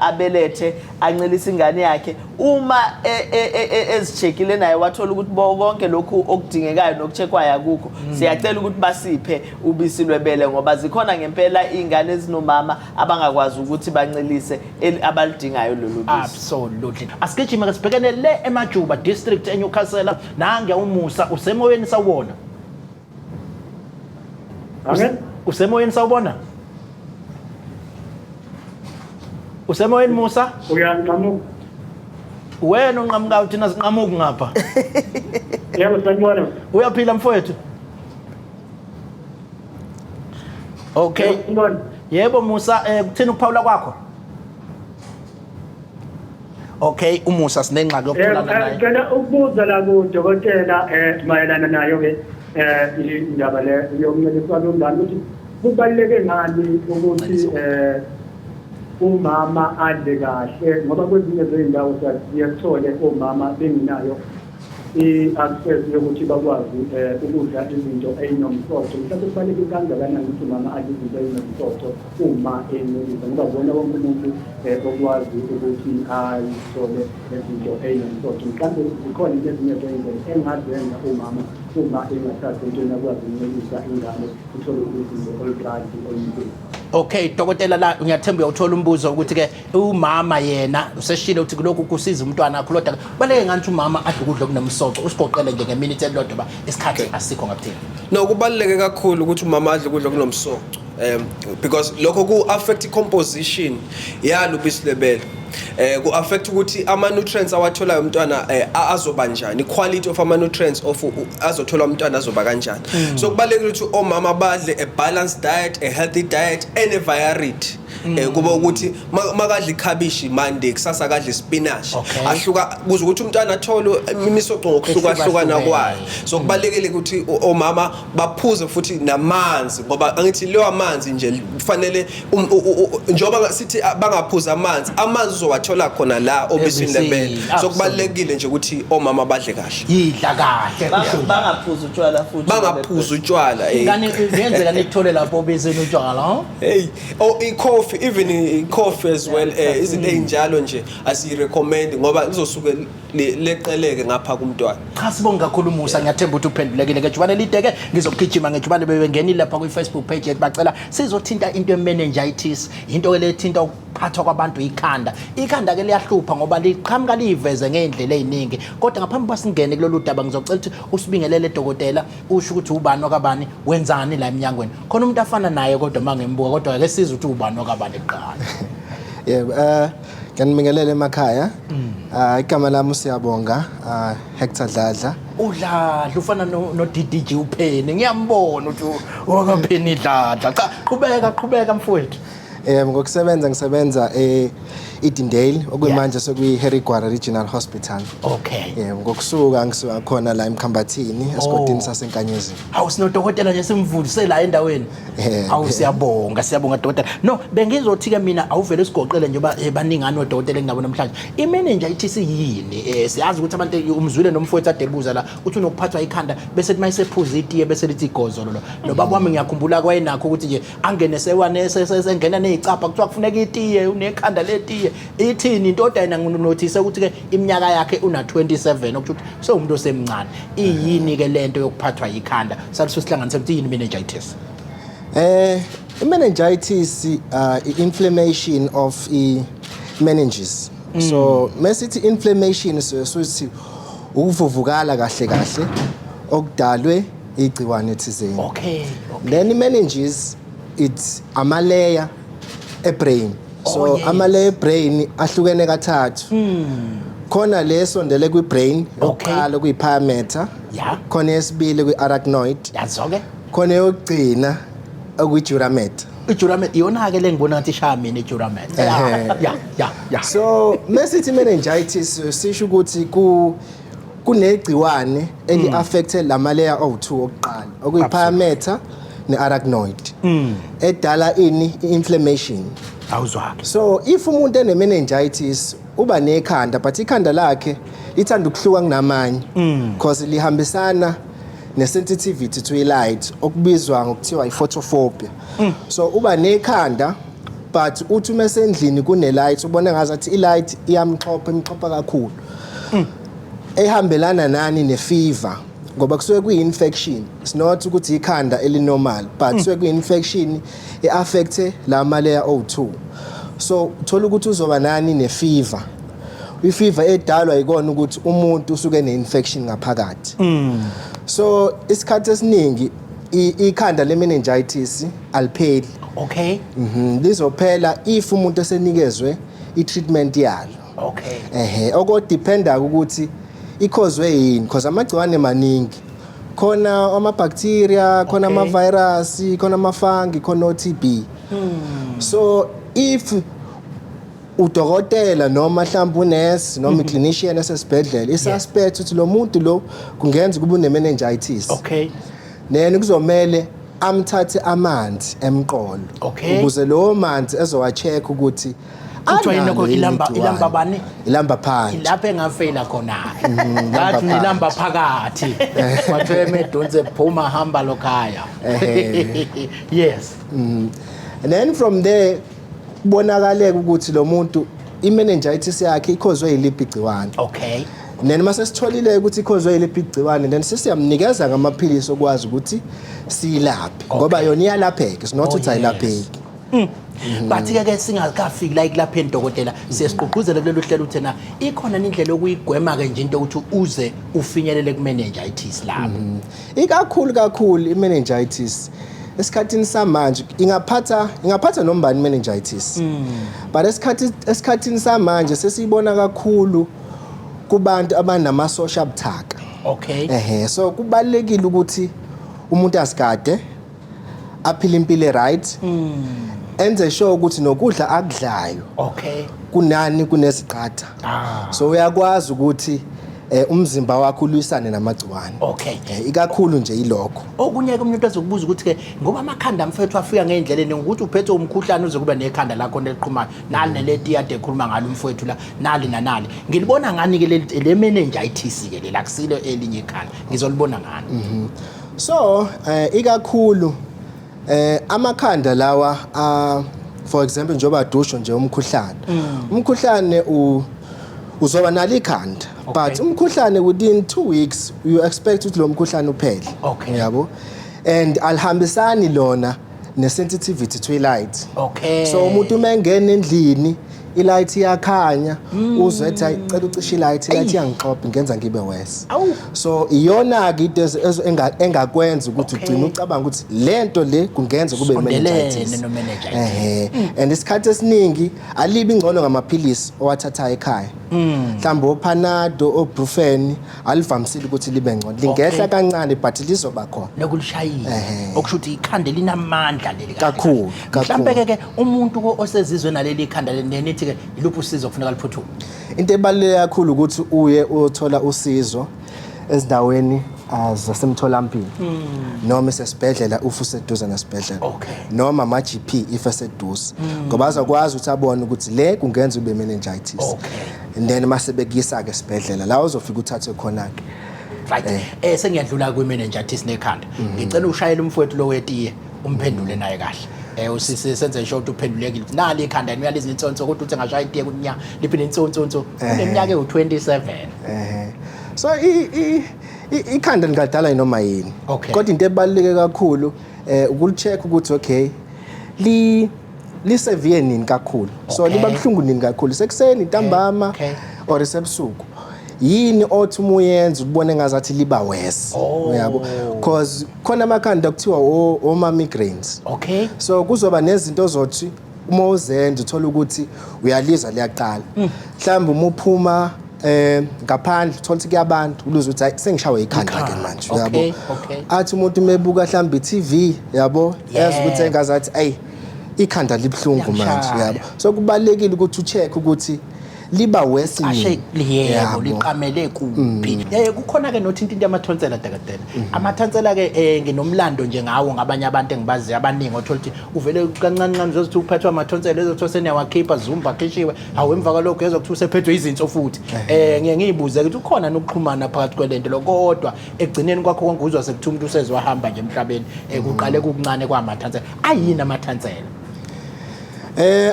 Speaker 2: abelethe, ancelise ingane yakhe, uma ezicheckile naye wathola ukuthi konke lokhu okudingekayo nokucheckwayo akukho, siyacela ukuthi basiphe ubisi lwebele, ngoba zikhona ngempela izingane ezinomama abangakwazi ukuthi bancelise abalidingayo lolu bisi.
Speaker 1: Absolutely. Asigijime ke sibhekene le eMajuba District eNewcastle. Nange umusa usemoyeni, sawubona.
Speaker 4: Amen.
Speaker 1: Usemoyeni, sawubona. Usemoyeni, Musa?
Speaker 4: Uyanqamuka.
Speaker 1: Wena unqamukayo, thina sinqamuki ngapha.
Speaker 4: Yebo, sanibona.
Speaker 1: Uyaphila mfowethu? Okay.
Speaker 4: Sanibona.
Speaker 1: Yebo Musa, kuthini ukuphawula kwakho? Okay, uMusa sinengxaki yokuthulana naye.
Speaker 4: Ngicela ukubuza la kudokotela mayelana nayo ke indaba le yokunceliswa kwengane, ukuthi kubaluleke ngani ukuthi umama adle kahle, ngoba kwezinye zey'ndawo siye sithole omama bengenayo i-access yokuthi bakwazi ukudla izinto ey'nomsoco. Mhlawumbe kubaluleke kangakanani ukuthi umama adle izinto ey'nomsoco uma encelisa, ngoba kubona wonke umuntu okwazi ukuthi ayithole izinto ey'nomsoco. Mhlawumbe zikhona into ezinye zey'ndlela engazenza umama uma engathathi entweni akwazi ukuncelisa ingane ithole usizo olu-right, olunempilo.
Speaker 1: Okay, dokotela, la ngiyathemba uyawuthola umbuzo ukuthi ke umama yena useshilo ukuthi kulokhu kusiza umntwana wakho, kodwa kubaluleke ngani ukuthi umama adle ukudla okunomsoco? Usigoqele nje ngeminute elilodwa ba isikhathi asikho ngakuthini.
Speaker 3: No, kubaluleke kakhulu ukuthi umama adle ukudla okunomsoco because lokho ku affect i-composition yalo ubisi lwebele, ku affect ukuthi ama nutrients awatholayo umntwana azoba njani, quality of ama nutrients of azothola umntwana azoba kanjani. So kubalulekile ukuthi omama badle a balanced diet, a healthy diet ene variety, kuba ukuthi makadla ikhabishi Monday, kusasa kadla spinach, ahluka kuze ukuthi umntwana athole imisoco ngokuhlukahlukana kwayo. So kubalulekile ukuthi omama baphuze futhi namanzi, ngoba angithi leyo amanzi nje kufanele njengoba sithi bangaphuza amanzi, amanzi uzowathola khona la obisini
Speaker 1: Ebisini,
Speaker 3: lebele. So kubalulekile nje ukuthi omama badle kahle.
Speaker 1: Yidla kahle kusho.
Speaker 2: Bangaphuzi utshwala futhi.
Speaker 3: Bangaphuzi utshwala.
Speaker 1: Ngani, kuyenzeka nikuthole lapho obisini utshwala, huh?
Speaker 3: Hey, oh, i-coffee, even i-coffee as well, izinto ey'njalo nje asiyi-recommend ngoba lizosuke leqeleke ngapha kumntwana.
Speaker 1: Cha, sibonge kakhulu Musa, ngiyathemba ukuthi uphendulekile. Ngejubane lide ke ngizogijima ngejubane, bebengenile lapha kwi-Facebook page yethu, bacela sizothinta into ye-meningitis, into ke lethinta ukuphathwa kwabantu ikhanda. Ikhanda ke liyahlupha ngoba liqhamuka liyiveze ngey'ndlela ey'ningi. Kodwa ngaphambi kuba singene kulolu daba, ngizocela ukuthi usibingelele dokotela, usho ukuthi ubani wakabani, wenzani la emnyangweni. Khona umuntu afana naye kodwa uma ngimbuka, kodwa ake sizwe ukuthi ubani wakabani kuqala.
Speaker 5: Yebo, ngiyanibingelela emakhaya. Igama lami uSiyabonga, Hector Dladla.
Speaker 1: Udladla ufana no DDG uPenny, ngiyambona ukuthi wakaPenny Dladla. Cha, qhubeka qhubeka mfowethu.
Speaker 5: Yebo, ngokusebenza ngisebenza e Edendale, okumanje sekuyi Harry Gwala Regional Hospital. Yebo, ngokusuka ngisuka khona la eMkhambathini, esigodini saseNkanyezini.
Speaker 1: Hawu, sinodokotela nje simvulise la endaweni. Hawu, siyabonga, siyabonga dokotela. No, bengizothi ke mina awuvele sigoqele njengoba baningani odokotela enginabo namhlanje. I-meningitis yini? Siyazi ukuthi abantu, umzwile nomfowethu adebuza la uthi unokuphathwa ikhanda bese kuthi mayisephuza itiye bese lithi igozolo lo. Lo baba wami ngiyakhumbula kwayenakho ukuthi nje angene sewane sengena nezicapha, kuthiwa kufuneka itiye, unekhanda letiye. Ithini into? Kodwa yena nginothise ukuthi ke iminyaka yakhe una 27, okusho ukuthi sewumuntu osemncane. Iyini ke lento yokuphathwa ikhanda? Sathi sihlanganise ukuthi yini meningitis?
Speaker 5: I-meningitis, i-inflammation of i-meninges. So mesithi inflammation, so sithi ukuvuvukala kahle kahle okudalwe igciwane thizeni. Then i-meninges, it's ama-layer e-brain. So ama-layer e-brain ahlukene kathathu. Khona lesondele kwi-brain yokuqala kuyi-pia mater. Khona yesibili kwi-arachnoid.
Speaker 1: Yazo-ke.
Speaker 5: Khona eyokugcina okuyi-dura mater.
Speaker 1: I-dura mater iyona-ke le ngibona ngathi ishaya mina, i-dura mater. Ya.
Speaker 5: So mesithi meningitis, sisho ukuthi kunegciwane eli-affecte lama layer awu-2 okuqala, okuyi-pia mater ne-arachnoid, edala ini? I-inflammation.
Speaker 1: Awuzwake.
Speaker 5: So if umuntu ene-meningitis uba nekhanda, but ikhanda lakhe lithanda ukuhluka kunamanye because lihambisana ne-sensitivity to i-light, okubizwa ngokuthiwa i-photophobia. So uba nekhanda, but uthi uma esendlini kune-light ubone ngazathi i-light iyamxhopha, imxhopha kakhulu, ehambelana nani? Ne-fever, ngoba kusuke kuyi-infection. It's not ukuthi ikhanda eli-normal, but kusuke kuyi-infection e-affecte la ma-layer o2. So uthola ukuthi uzoba nani? Ne-fever. I-fever edalwa yikona ukuthi umuntu usuke ne-infection ngaphakathi. So isikhathi esiningi ikhanda le-meningitis alipheli. Lizophela if umuntu esenikezwe i-treatment yalo.
Speaker 1: Okay.
Speaker 5: Okodependa ukuthi ikhozwe yini, because amagciwane maningi. Khona ama-bacteria, khona ama-virus, khona ama-fungi, khona o-TB. So if udokotela noma mhlawumbe unesi noma i-clinician esesibhedlela i-suspect ukuthi lo muntu lo kungenza kube une-meningitis, then kuzomele amthathe amanzi emqolo ukuze lowo manzi ezowa-check ukuthi
Speaker 1: Kuthiwa yini
Speaker 5: analo
Speaker 1: lokho?
Speaker 5: yini igciwane.
Speaker 1: Ilamba bani?
Speaker 5: Ilamba phansi.
Speaker 1: Ilapho engafeyila khona-ke.
Speaker 5: Ilamba
Speaker 1: Ngathi
Speaker 5: phansi.
Speaker 1: nilamba phakathi, kwathiwa emedonse phuma, hamba lokhaya. Yes.
Speaker 5: And then from there kubonakaleka ukuthi lo muntu i-meningitis yakhe ikhozwe yiliphi igciwane. Then mase sitholile ukuthi ikhozwe yiliphi igciwane, then sesiyamnikeza ngamaphilisi okwazi ukuthi siyilaphe, ngoba yona iyalapheka, it's not ukuthi ayilapheki.
Speaker 1: But ke singakafiki la ekulapheni, dokotela, siyasiqhuqhuzela kulolu hlelo ukuthi na ikhona indlela yokuyigwema ke nje into ukuthi uze ufinyelele ku-meningitis lapho?
Speaker 5: Ikakhulu kakhulu i-meningitis esikhathini samanje ingaphatha noma bani meningitis, but esikhathini samanje sesiyibona kakhulu kubantu abanamasosha abuthaka. So kubalekile ukuthi umuntu asigade, aphile impilo right, enze sure ukuthi nokudla akudlayo kunani kuneziqatha, so uyakwazi ukuthi umzimba wakho ulwisane namagciwane. Ikakhulu nje ilokho.
Speaker 1: Okunye ke umuntu azokubuza ukuthi ke ngoba amakhanda, mfethu, afika ngey'ndlela eningi, ukuthi uphethwe umkhuhlane uze kube nekhanda lakho neliqhumayo, nali neleti ade ekhuluma ngalo umfowethu la, nali nanali, ngilibona ngani-ke le meningitis ke lela kusilo elinye ikhanda, ngizolibona ngani?
Speaker 5: So ikakhulu amakhanda lawa, for example, njengoba dusho nje umkhuhlane, umkhuhlane uzoba nalo ikhanda, but umkhuhlane within 2 weeks you expect ukuthi lo mkhuhlane uphele. Yabo, and alihambisani lona ne-sensitivity to light. So umuntu uma engena endlini, i-light iyakhanya, uzwe ethi, "Hayi, cela ucishe i-light, i-light iyangixopa, ingenza ngibe worse." So iyona-ke into engakwenza ukuthi ugcine ucabanga ukuthi le nto le kungenza kube
Speaker 1: Sondelene
Speaker 5: meningitis.
Speaker 1: no-meningitis.
Speaker 5: And isikhathi esiningi alibi ngcono ngamaphilisi owathatha ekhaya, mhlawumbe oPanado, oBrufen, alivamisile ukuthi libe ngcono, lingehla kancane, but lizoba khona.
Speaker 1: Nokulishayile. Okusho ukuthi ikhanda linamandla leli kahle
Speaker 5: Kakhulu,
Speaker 1: kahle.
Speaker 5: kakhulu.
Speaker 1: Mhlampe ke umuntu osezizwe naleli ikhanda nenithi ke iluphi usizo kufuneka liphuthume?
Speaker 5: Into ebaluleke kakhulu ukuthi uye uyothola usizo ezindaweni zasemtholampilo noma esesibhedlela if useduze nesibhedlela, noma ama-GP if eseduze, ngoba azokwazi ukuthi abone ukuthi le kungenza ube meningitis. And then mase bekuyisa-ke esibhedlela la uzofika uthathwe khona-ke.
Speaker 1: Right, sengiyadlula kwi-meningitis nekhanda. Ngicela ushayele umfowethu lo wetiye, umphendule naye kahle. Usisi senze sure ukuthi uphendulekile. Nali ikhanda, yena uyaliza insonso, kodwa uthi engashaya itiye kunya liphinde insonso uneminyaka ewu-27.
Speaker 5: So ikhanda lingadala noma yini. Kodwa into ebaluleke kakhulu ukulicheck ukuthi okay, li li-severe nini kakhulu. So liba buhlungu nini kakhulu? Sekuseni, ntambama, or sebusuku? Yini othi uma uyenza ubone ngazathi liba worse? Uyabo? Cause khona amakhanda kuthiwa oma migraines. So kuzoba nezinto ozothi uma uzenza uthola ukuthi uyalizwa liyaqala. Mhlawumbe uma uphuma ngaphandle uthola ukuthi kuyabantu, uluzwe ukuthi hayi, sengishawe ikhanda ke
Speaker 1: Ikhanda.
Speaker 5: manje, uyabo. Athi umuntu mebuka mhlawumbe i-TV, yabo, yazi ukuthi engazathi ayi, ikhanda libuhlungu manje,
Speaker 1: Liyamshaya.
Speaker 5: uyabo. So kubalekile ukuthi ucheck ukuthi liba worse
Speaker 1: Ashe
Speaker 5: nini.
Speaker 1: yebo.
Speaker 5: Yabo.
Speaker 1: Liqamele kuphi? Kukhona ke nothi into yamathonsela, dakadela, amathansela ke, nginomlando nje ngawo ngabanye abantu engibaziyo abaningi, othola ukuthi uvele kancane kancane uzothi uphathwa amathonsela, ezothi seniyawakhipha, zumba khishiwe, hawu, emva kwalokho ezwa kuthiwa usephethwe izinso futhi. Ngiye ngiyibuze ukuthi ukhona nokuxhumana phakathi kwelento lo, kodwa ekugcineni kwakho konke uzwa sekuthiwa umuntu usezwahamba nje emhlabeni, kuqale kukuncane kwamathansela. Ayini amathansela?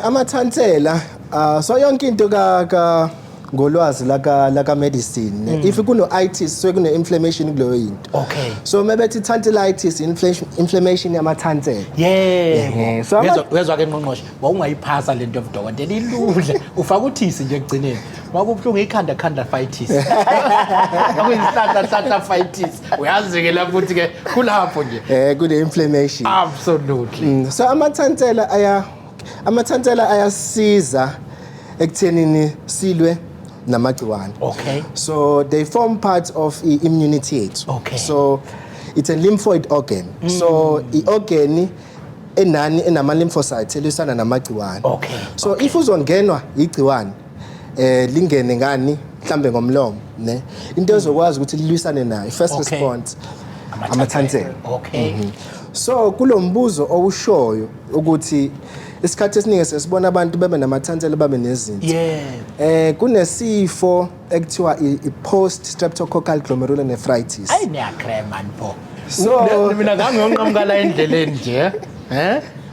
Speaker 5: Amathansela, so yonke into ka ngolwazi laka medicine, if kuno itis, so kune inflammation kuleyo into. So mebethi tonsillitis, inflammation yamathansela. So
Speaker 1: Uyezwa ke ngqongqoshe, wawungayiphasa lento yobudokotela, ilula, ufaka uthisi nje ekugcineni. Makubuhlungu ikhanda, khanda fightis, kuyisihlahla, hlahla fightis, uyazi ke lapho ukuthi ke kulapho nje.
Speaker 5: Kune inflammation.
Speaker 1: Absolutely.
Speaker 5: So amathansela ayasiza. Ekuthenini silwe namagciwane. So they form part of i-immunity yethu. So it's a lymphoid organ. So i-organ enani enama-lymphocytes elwisana namagciwane. So if uzongenwa igciwane, lingene ngani, mhlambe ngomlomo, ne, into ezokwazi ukuthi lilwisane nayo, first response, amathansela. So kulombuzo owushoyo ukuthi isikhathi esiningi sesibona abantu bebe namathansela, babe nezinto. Kunesifo ekuthiwa i-post streptococcal glomerulonephritis.
Speaker 1: Ayi, niyakrema pho.
Speaker 5: So
Speaker 1: Mina ngangiyonqamuka la endleleni nje,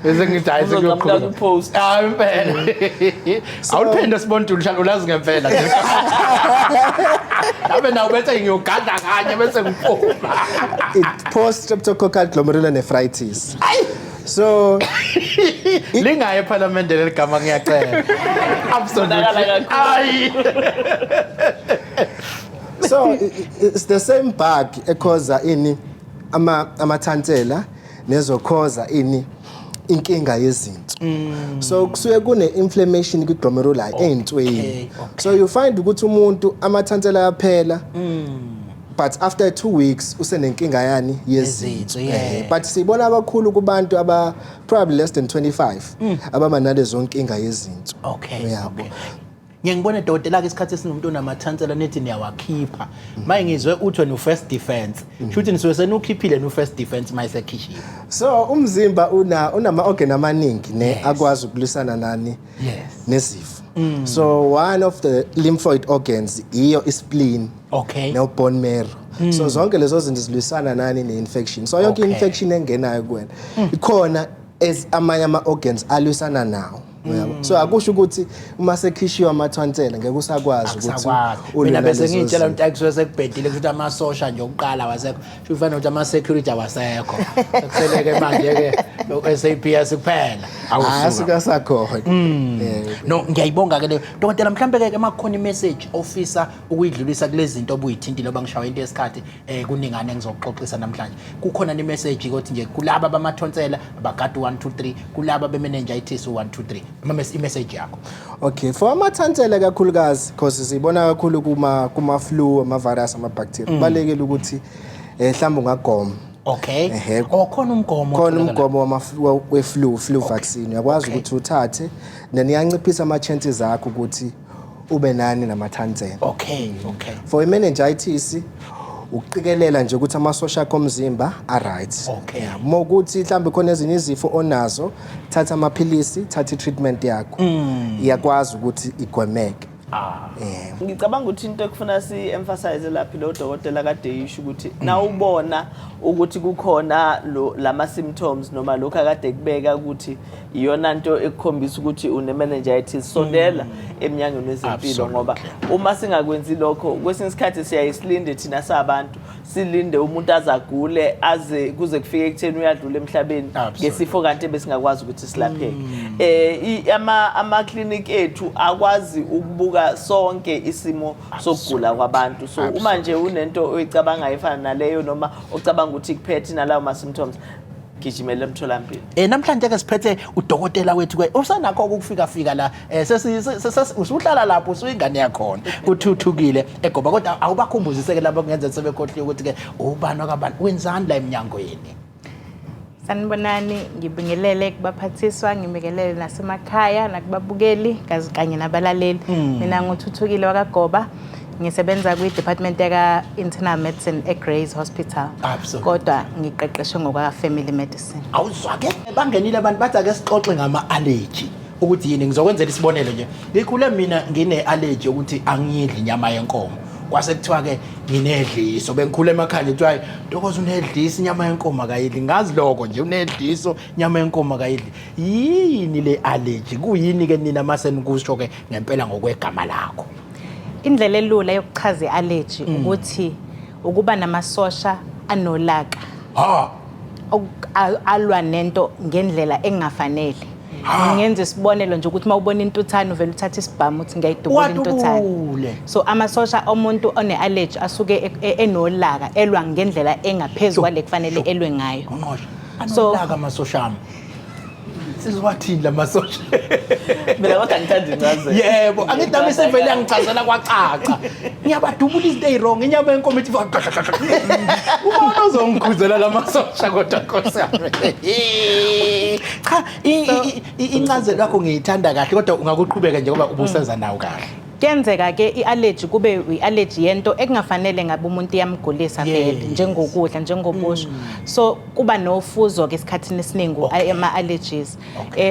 Speaker 1: bese ngithi hayi,
Speaker 2: Uzonqamuka
Speaker 1: sekuyoqhubeka.
Speaker 2: kwi-post.
Speaker 1: Hayi, impela awuliphinde sibona ukuthi ulazi ngempela nje. Abe nawo bese ngiyogadla kanye bese ngiphuma.
Speaker 5: It post streptococcal glomerulonephritis. So
Speaker 1: Lingaye ephalamende leli gama, ngiyacela. Absolutely.
Speaker 2: Bonakala kakhulu.
Speaker 1: Ayi.
Speaker 5: So it's the same bug ekhoza ini amathansela nezokhoza ini inkinga yezinso. So kusuke kune inflammation kwi-glomeruli, ey'ntweni. So you find ukuthi umuntu amathansela ayaphela, but after 2 weeks usenenkinga yani yezinso.
Speaker 1: Yezinso, yeah.
Speaker 5: But sibona kakhulu kubantu aba probably less than 25 ababa nalezo nkinga yezinso. Yabo.
Speaker 1: Okay. Ngiye ngibone, dokotela ke, isikhathi esinomuntu onamathansela nithi niyawakhipha. Maye ngizwe uthi wena u-first defense. Shuthi nisuke senukhiphile no-first defense mayisekhishiwe.
Speaker 5: So umzimba unama organ amaningi, ne, akwazi ukulwisana nani nezifo. So one of the lymphoid organs iyo ispleen no bone marrow. So zonke lezo zinto zilwisana nani ne-infection. So yonke infection engenayo kuwena ikhona as amanye ama-organs alwisana nawo. Uyabo? So akusho ukuthi uma sekhishiwe amathonsela ngeke usakwazi ukuthi
Speaker 1: Akusakwazi.
Speaker 5: ulwe
Speaker 1: Mina bese
Speaker 5: nalezo
Speaker 1: ngiyitshela
Speaker 5: zinto.
Speaker 1: ukuthi akusuke sekubhedile, kusho ukuthi amasosha nje okuqala awasekho. Sho ufana ukuthi ama-security awasekho. Sekuseleke manje-ke o-SAPS kuphela.
Speaker 5: Hayi,
Speaker 1: Awusuka.
Speaker 5: sikasakhona.
Speaker 1: No, ngiyayibonga ke leyo. Dokotela, mhlambe ke makukhona imessage ofisa ukuyidlulisa kulezi zinto obuyithintile, oba ngishawa into yesikhathi, kuningane engizokuxoxisa namhlanje. Kukhona ni message ukuthi nje kulaba bamathonsela abagada 1 2 3, kulaba bemeningitis 1 2 3. Ama imessage yakho.
Speaker 5: Okay, for amathansela kakhulukazi, because sibona kakhulu kuma flu, ama virus, ama bacteria. Kubalekile ukuthi mhlawumbe ungagoma. Ehhe.
Speaker 1: Oh, khona umgomo
Speaker 5: Khona
Speaker 1: otholakala.
Speaker 5: umgomo we flu vaccine. Uyakwazi ukuthi uthathe, then iyanciphisa ama chances akho ukuthi ube nani namathansela. For meningitis, ukuqikelela nje ukuthi amasosha akho omzimba a right. Yeah, uma ukuthi mhlawumbe khona ezinye izifo onazo, thatha amaphilisi, thatha i-treatment yakho. Iyakwazi ukuthi igwemeke.
Speaker 2: Ngicabanga ukuthi into ekufuna si-emphasize laphi, lo dokotela kade yisho ukuthi nawubona ukuthi kukhona lo lama symptoms noma lokhu akade kubeka ukuthi iyona nto ekukhombisa ukuthi une-meningitis, sondela emnyangweni wezempilo, ngoba uma singakwenzi lokho, kwesinye isikhathi siyaye silinde thina sabantu, silinde umuntu azagule aze kuze kufike ekutheni uyadlula emhlabeni ngesifo kanti besingakwazi ukuthi silapheke. Ama clinic ethu akwazi ukubuka sonke isimo sokugula kwabantu, so uma nje unento oyicabangayo efana naleyo noma ocabanga ukuthi kuphethe nalawo ma symptoms, gijimela emtholampilo.
Speaker 1: Namhlanje ke siphethe udokotela wethu ke usanakho ukufika fika la, sesi usuhlala lapho, usuyingane yakhona, uthuthukile egoba, kodwa awubakhumbuzise ke labo kungenza sebekhohliwe ukuthi ke ubani wakabani, wenzani la eminyangweni.
Speaker 6: Sanibonani, ngibingelele kubaphathiswa, ngibingelele nasemakhaya, nakubabukeli kanye nabalaleli. Mina nguthuthukile wakaGoba, ngisebenza kwi-department yaka-internal medicine e-Grey's Hospital. Kodwa ngiqeqeshwe ngokwa-family medicine.
Speaker 1: Awuzwa ke, bangenile abantu, bathi ake sixoxe ngama-allergy ukuthi yini. Ngizokwenzela isibonelo nje, ngikhule mina ngine-allergy yokuthi angiyidli inyama yenkomo. Kwase kuthiwa-ke nginedliso, bengikhule emakhaya nje, kuthiwa Ntokozo unedliso, inyama yenkomo akayidli. Ngazi loko nje, unedliso, inyama yenkomo akayidli. Yini le allergy? Kuyini-ke nina mase nikusho-ke ngempela ngokwegama lakho?
Speaker 6: Indlela elula yokuchaza i-allergy ukuthi ukuba namasosha anolaka
Speaker 1: Ha.
Speaker 6: alwa nento ngendlela engafanele. Ngenza isibonelo nje ukuthi uma ubona intuthane uvele uthathe isibhamu uthi ngiyayidubula intuthane.
Speaker 1: Wadubule.
Speaker 6: So amasosha omuntu one-allergy asuke enolaka, elwa ngendlela engaphezu kwale kufanele elwe ngayo.
Speaker 1: Ngqongqoshe,
Speaker 6: So
Speaker 1: anolaka amasosha ami. Sizowathini la masosha?
Speaker 2: Mina kodwa ngithanda incazelo.
Speaker 1: Yebo, angithi nami sevele yangichazela kwacaca. Ngiyabadubula izinto eziwrong, inyama yenkomo ithi ubona uzongikhuzela lamasosha kodwa Nkosi yami. Cha, incazelo yakho ngiyithanda kahle, kodwa ungakuqhubeka njengoba ubusenza nawo kahle.
Speaker 6: Kuyenzeka ke i-allergy kube i-allergy yento ekungafanele ngabe umuntu iyamgulisa vele, njengokudla, njengobusho. So kuba nofuzo ke esikhathini esiningi ama-allergies.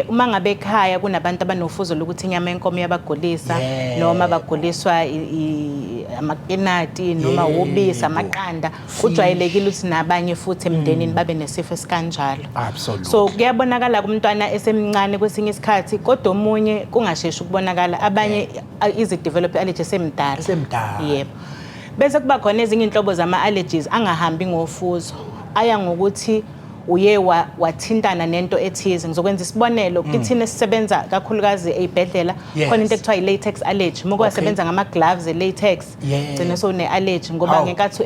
Speaker 6: Uma ngabe ekhaya kunabantu abanofuzo lokuthi inyama yenkomo iyabagulisa, noma baguliswa amakinati noma ubisi, amaqanda, kujwayelekile ukuthi nabanye futhi emndenini babe nesifo esikanjalo. So kuyabonakala kumntwana esemncane kwesinye isikhathi, kodwa omunye kungasheshi ukubonakala, abanye izi-develop i-allergy esemdala.
Speaker 1: Esemdala.
Speaker 6: Yebo. Bese kuba khona ezinye inhlobo zama-allergies angahambi ngofuzo, aya ngokuthi uye wathintana nento ethize. Ngizokwenza isibonelo, kithina esisebenza kakhulukazi ey'bhedlela, khona into ekuthiwa i-latex allergy. Uma wasebenza ngama-gloves e-latex, gcine sewune-allergy ngoba ngenkathi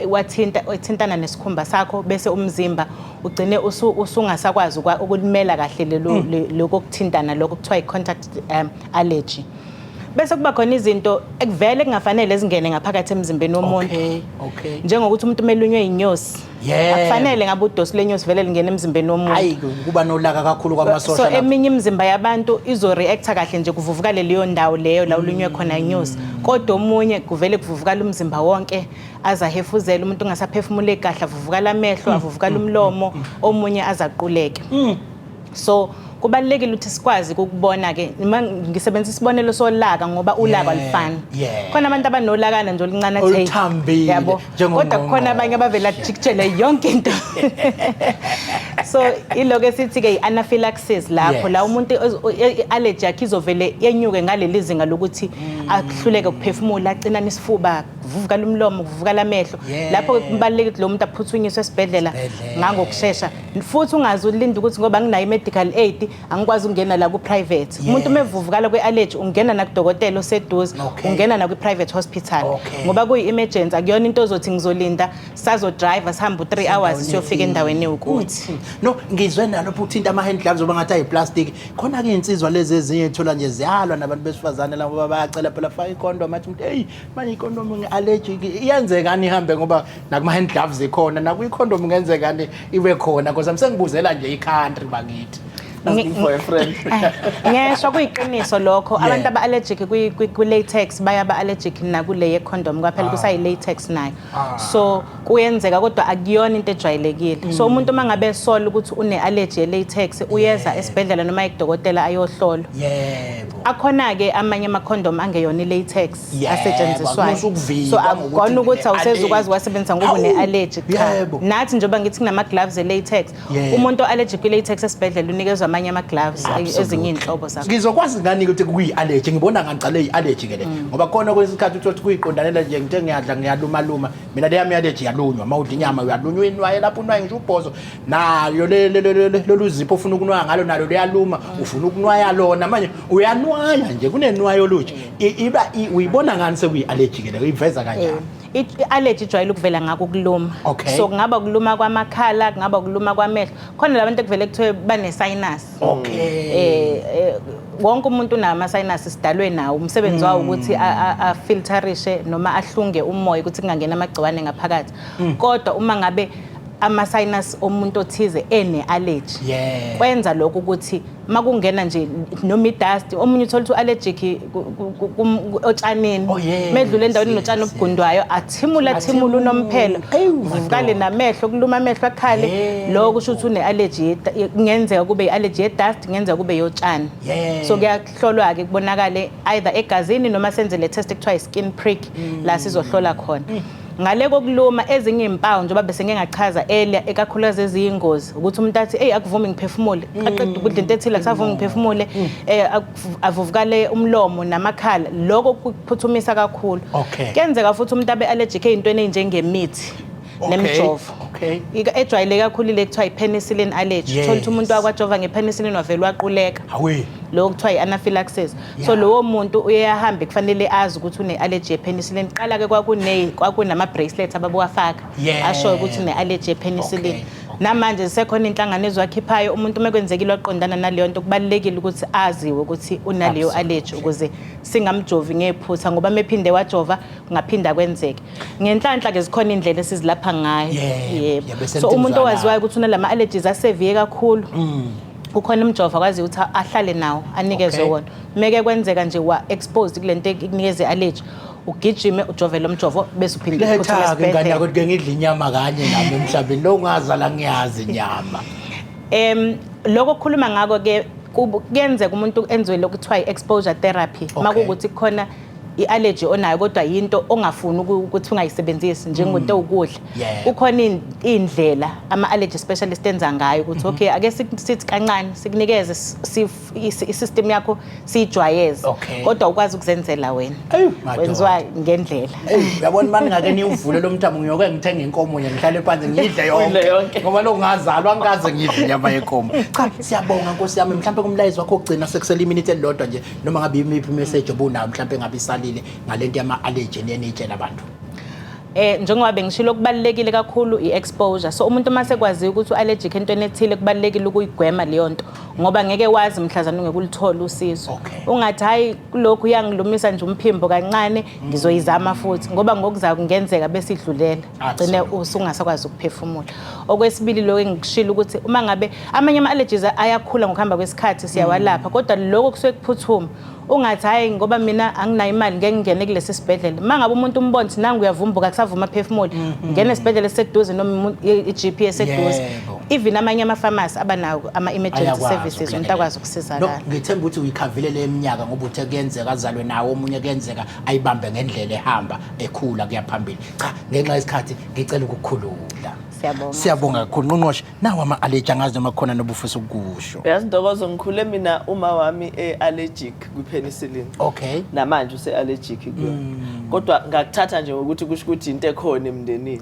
Speaker 6: wathintana nesikhumba sakho, bese umzimba ugcine usungasakwazi ukulimela kahle lelo lokho kuthintana, lokho kuthiwa i-contact allergy. Bese kuba khona izinto ekuvele kungafanele zingene ngaphakathi emzimbeni womuntu,
Speaker 1: Okay, okay.
Speaker 6: njengokuthi umuntu umelunywe inyosi, akufanele ngabe udosi lenyosi vele lingena emzimbeni womuntu.
Speaker 1: Hayi, kuba nolaka kakhulu kwamasosha
Speaker 6: So
Speaker 1: lapho.
Speaker 6: eminye imizimba yabantu izo-reacta kahle nje, kuvuvukale leyo ndawo leyo la ulunywe khona inyosi, kodwa omunye kuvele kuvuvukala umzimba wonke, aze ahefuzele umuntu, ungasaphefumuleki kahle, avuvukala amehlo, avuvukala umlomo, omunye aze aquleke. So kubalulekile ukuthi sikwazi ukubona ke. Uma ngisebenzisa isibonelo solaka, ngoba ulaka alufani. Khona abantu abanolakana nje oluncane, athi, "Hey,"
Speaker 1: Oluthambile,
Speaker 6: yabo,
Speaker 1: njengongqongqoshe.
Speaker 6: kodwa kukhona abanye abavela ajikijele yonke into. So iloko esithi-ke i-anaphylaxis lapho, la umuntu i-allergy yakhe izovele yenyuke ngaleli zinga lokuthi ahluleke ukuphefumula, acinane isifuba, kuvuvukala umlomo, kuvuvukala amehlo. Lapho kubalulekile ukuthi lo muntu aphuthunyiswe esibhedlela
Speaker 1: Esibhedlela.
Speaker 6: ngangokushesha. Futhi ungaze ulinde ukuthi ngoba nginayo i-medical aid angikwazi ukungena la ku-private. Umuntu uma evuvukala kwe-allergy ungena nakudokotela oseduze, ungena nakwi-private hospital, ngoba kuyi-emergency. Akuyona into ozothi ngizolinda, sazo-drive sihambe u-3 hours siyofika endaweni ewukuthi.
Speaker 1: No, ngizwe nalokho uthinta ama-hand gloves, oba ngathi ayiplastic. Khona-ke iy'nsizwa lezi ezinye ethola nje ziyalwa nabantu besifazane labo, bayacela phela faka icondom, athi umuntu, "Eyi, manje icondom ngi-allergic." Iyenzekani ihambe, ngoba nakuma-hand gloves ikhona, nakwi-condom kungenzekani ibe khona? Because sengibuzela nje i-country bakithi.
Speaker 2: Asking for a friend.
Speaker 6: Ngesho kuyiqiniso lokho, abantu aba-allergic kwi-latex bayaba allergic nakule ye-condom, kwaphela kusayi-latex nayo. So kuyenzeka, kodwa akuyona into ejwayelekile. So umuntu uma ngabe esola ukuthi une-allergy ye-latex, uyeza esibhedlela noma ekudokotela ayohlolwa. Akhona-ke amanye amakhondom angeyona i-latex asetshenziswayo.
Speaker 1: Akunusa ukuvika
Speaker 6: So
Speaker 1: ngokuthi
Speaker 6: akukona ukuthi awusezukwazi
Speaker 1: ngine-allergy.
Speaker 6: uwasebenzisa ngoba une-allergy, cha. Nathi njengoba ngithi kunama-gloves e-latex, umuntu o-allergic kwi-latex esibhedlela unikezwa amanye ama-gloves, ezinye iy'nhlobo zakho.
Speaker 1: Ngizokwazi ngani ukuthi kuyi-allergy? Ngibona ngicale i-allergy ke le, ngoba khona kwesinye isikhathi uthi kuyiqondanela nje, ngithe ngiyadla ngiyalumaluma. Mina le yami i-allergy iyalunywa. Uma udla inyama uyalunywa, uyinwaye lapho, unwaye ngisho ubhozo nayo lolu zipho ufuna ukunwaya ngalo, nalo luyaluma, ufuna ukunwaya lona, manje uyanwaya nje, kunenwayo oluthi iba uyibona ngani sekuyi-allergy ke le? Uyiveza kanjani?
Speaker 6: I-allergy ijwayele ukuvela ngako ukuluma. So kungaba ukuluma kwamakhala, kungaba ukuluma kwamehlo. Khona labantu ekuvele kuthiwe bane-sinus. Wonke umuntu unawo ama-sinus, sidalwe nawo. Umsebenzi wawo ukuthi afilterishe noma ahlunge umoya ukuthi kungangena amagciwane ngaphakathi. Kodwa uma ngabe ama-sinus omuntu othize ene-allergy, kwenza lokho ukuthi makungena nje noma i-dust, omunye uthola ukuthi u-allergic otshanini, medlule endaweni notshani obugundwayo, athimule, athimule unomphelo,
Speaker 1: Ewu,
Speaker 6: vuvukale
Speaker 1: madoda.
Speaker 6: namehlo, kuluma amehlo, akhale. Lokho kusho ukuthi une-allergy kungenzeka kube i-allergy ye-dust, kungenzeka kube yotshani. So kuyahlolwa-ke, kubonakale either egazini noma senze le test ekuthiwa i-skin prick, la sizohlola khona. Ngale kokuluma, ezinye iy'mpawu njengoba bese ngike ngachaza earlier, ekakhulukazi eziyingozi, ukuthi umuntu athi, "Eyi, akuvumi ngiphefumule," aqeda ukudla into ethile, akusavumi ngiphefumule, avuvukale umlomo namakhala. Lokho kuphuthumisa kakhulu. Kuyenzeka futhi umuntu abe allergic ey'ntweni ey'njengemithi nemijovo. Ejwayeleke kakhulu ile kuthiwa i-penicillin allergy. Uthola ukuthi umuntu wakwajova nge-penicillin wavele waquleka. Lokho kuthiwa i-anaphylaxis. So lowo muntu uye ahambe, kufanele azi ukuthi une-allergy ye-penicillin. Qala-ke kwakunama-bracelet ababewafaka ashoyo ukuthi une-allergy ye-penicillin. Namanje zisekhona inhlangano eziwakhiphayo. Umuntu uma kwenzekile waqondana naleyo nto, kubalulekile ukuthi aziwe ukuthi unaleyo allergy ukuze singamjovi ngephutha, ngoba mephinde wajova kungaphinda kwenzeke. Ngenhlanhla ke zikhona indlela esizilapha ngayo.
Speaker 1: Yebo, bese
Speaker 6: So umuntu
Speaker 1: nithi
Speaker 6: owaziwayo ukuthi unalama allergies a-severe kakhulu, kukhona umjovo akwazi ukuthi ahlale nawo, anikezwe wona. Meke kwenzeka nje wa exposed kule nto ekunikeza i-allergy, ugijime ujove lo mjovo bese uphinde uphuthume
Speaker 1: Letha-ke ingane
Speaker 6: esibhedlela.
Speaker 1: yakho, ke ngidla inyama kanye nami emhlabeni lo, ngazala ngiyazi inyama.
Speaker 6: Lokho kukhuluma ngako ke kuyenzeka umuntu enziwe lokhu kuthiwa i-exposure therapy. Makuwukuthi kukhona i-allergy onayo kodwa yinto ongafuni ukuthi ungayisebenzisi njengento ewukudla, kukhona iy'ndlela ama-allergy specialist enza ngayo ukuthi okay, ake sithi kancane sikunikeze i-system yakho siyijwayeze, kodwa ukwazi ukuzenzela wena.
Speaker 1: Eyi, madoda.
Speaker 6: Wenziwa ngendlela.
Speaker 1: Eyi, uyabona, mani ngake niwuvule lo mthamo, ngiyoke ngithenge inkomo nje, ngihlale phansi ngidle
Speaker 2: Udle
Speaker 1: yonke,
Speaker 2: yonke.
Speaker 1: ngoba lo ngazalwa ngikaze ngidle inyama yenkomo. Cha, siyabonga nkosi yami. Mhlawumbe kumlayezo wakho okugcina, sekusele iminute elilodwa nje, noma ngabe imiphi imessage obunayo mhlawumbe engabe isalile ngalento yama-allergy eniyitshela abantu?
Speaker 6: Njengoba bengishilo, kubalulekile kakhulu i-exposure. So umuntu uma sekwaziyo ukuthi u-allergic entweni ethile, kubalulekile ukuyigwema leyo nto, ngoba ngeke wazi mhlazane ungeke ulithole usizo. Ungathi, "Hayi, kulokhu uyangilumisa nje umphimbo kancane, ngizoyizama futhi," ngoba ngokuzayo kungenzeka bese idlulela, gcine usungasakwazi ukuphefumula. Okwesibili, lokho engikushilo ukuthi uma ngabe amanye ama-allergies ayakhula ngokuhamba kwesikhathi, siyawalapha, kodwa lokho kusuke kuphuthuma. Ungathi, "Hayi, ngoba mina anginayo imali, ngeke ngingene kulesi sibhedlela." Uma ngabe umuntu umbona ukuthi nangu uyavumbuka, kusavuma aphefumule, ngena esibhedlela esiseduze noma i-GP eseduze. Even amanye amafamasi abanawo ama-emergency
Speaker 1: Ayakwazi
Speaker 6: services, umuntu
Speaker 1: ukulekelela.
Speaker 6: akwazi
Speaker 1: No,
Speaker 6: ukusizakala.
Speaker 1: ngithemba ukuthi uyikhavile le minyaka, ngoba uthe kuyenzeka azalwe nawo omunye, kuyenzeka ayibambe ngendlela ehamba ekhula kuya phambili. Cha, ngenxa yesikhathi ngicela ukukhulula.
Speaker 6: Siyabonga.
Speaker 1: Siyabonga kakhulu, ngqongqoshe. Nawo ama-allergy, angazi noma khona nobufisa ukusho.
Speaker 2: Uyazi Ntokozo, ngikhule mina uma wami e-allergic kwi-penicillin. Namanje use-allergic kuyona, kodwa ngakuthatha nje ngokuthi kusho ukuthi into ekhona emndenini.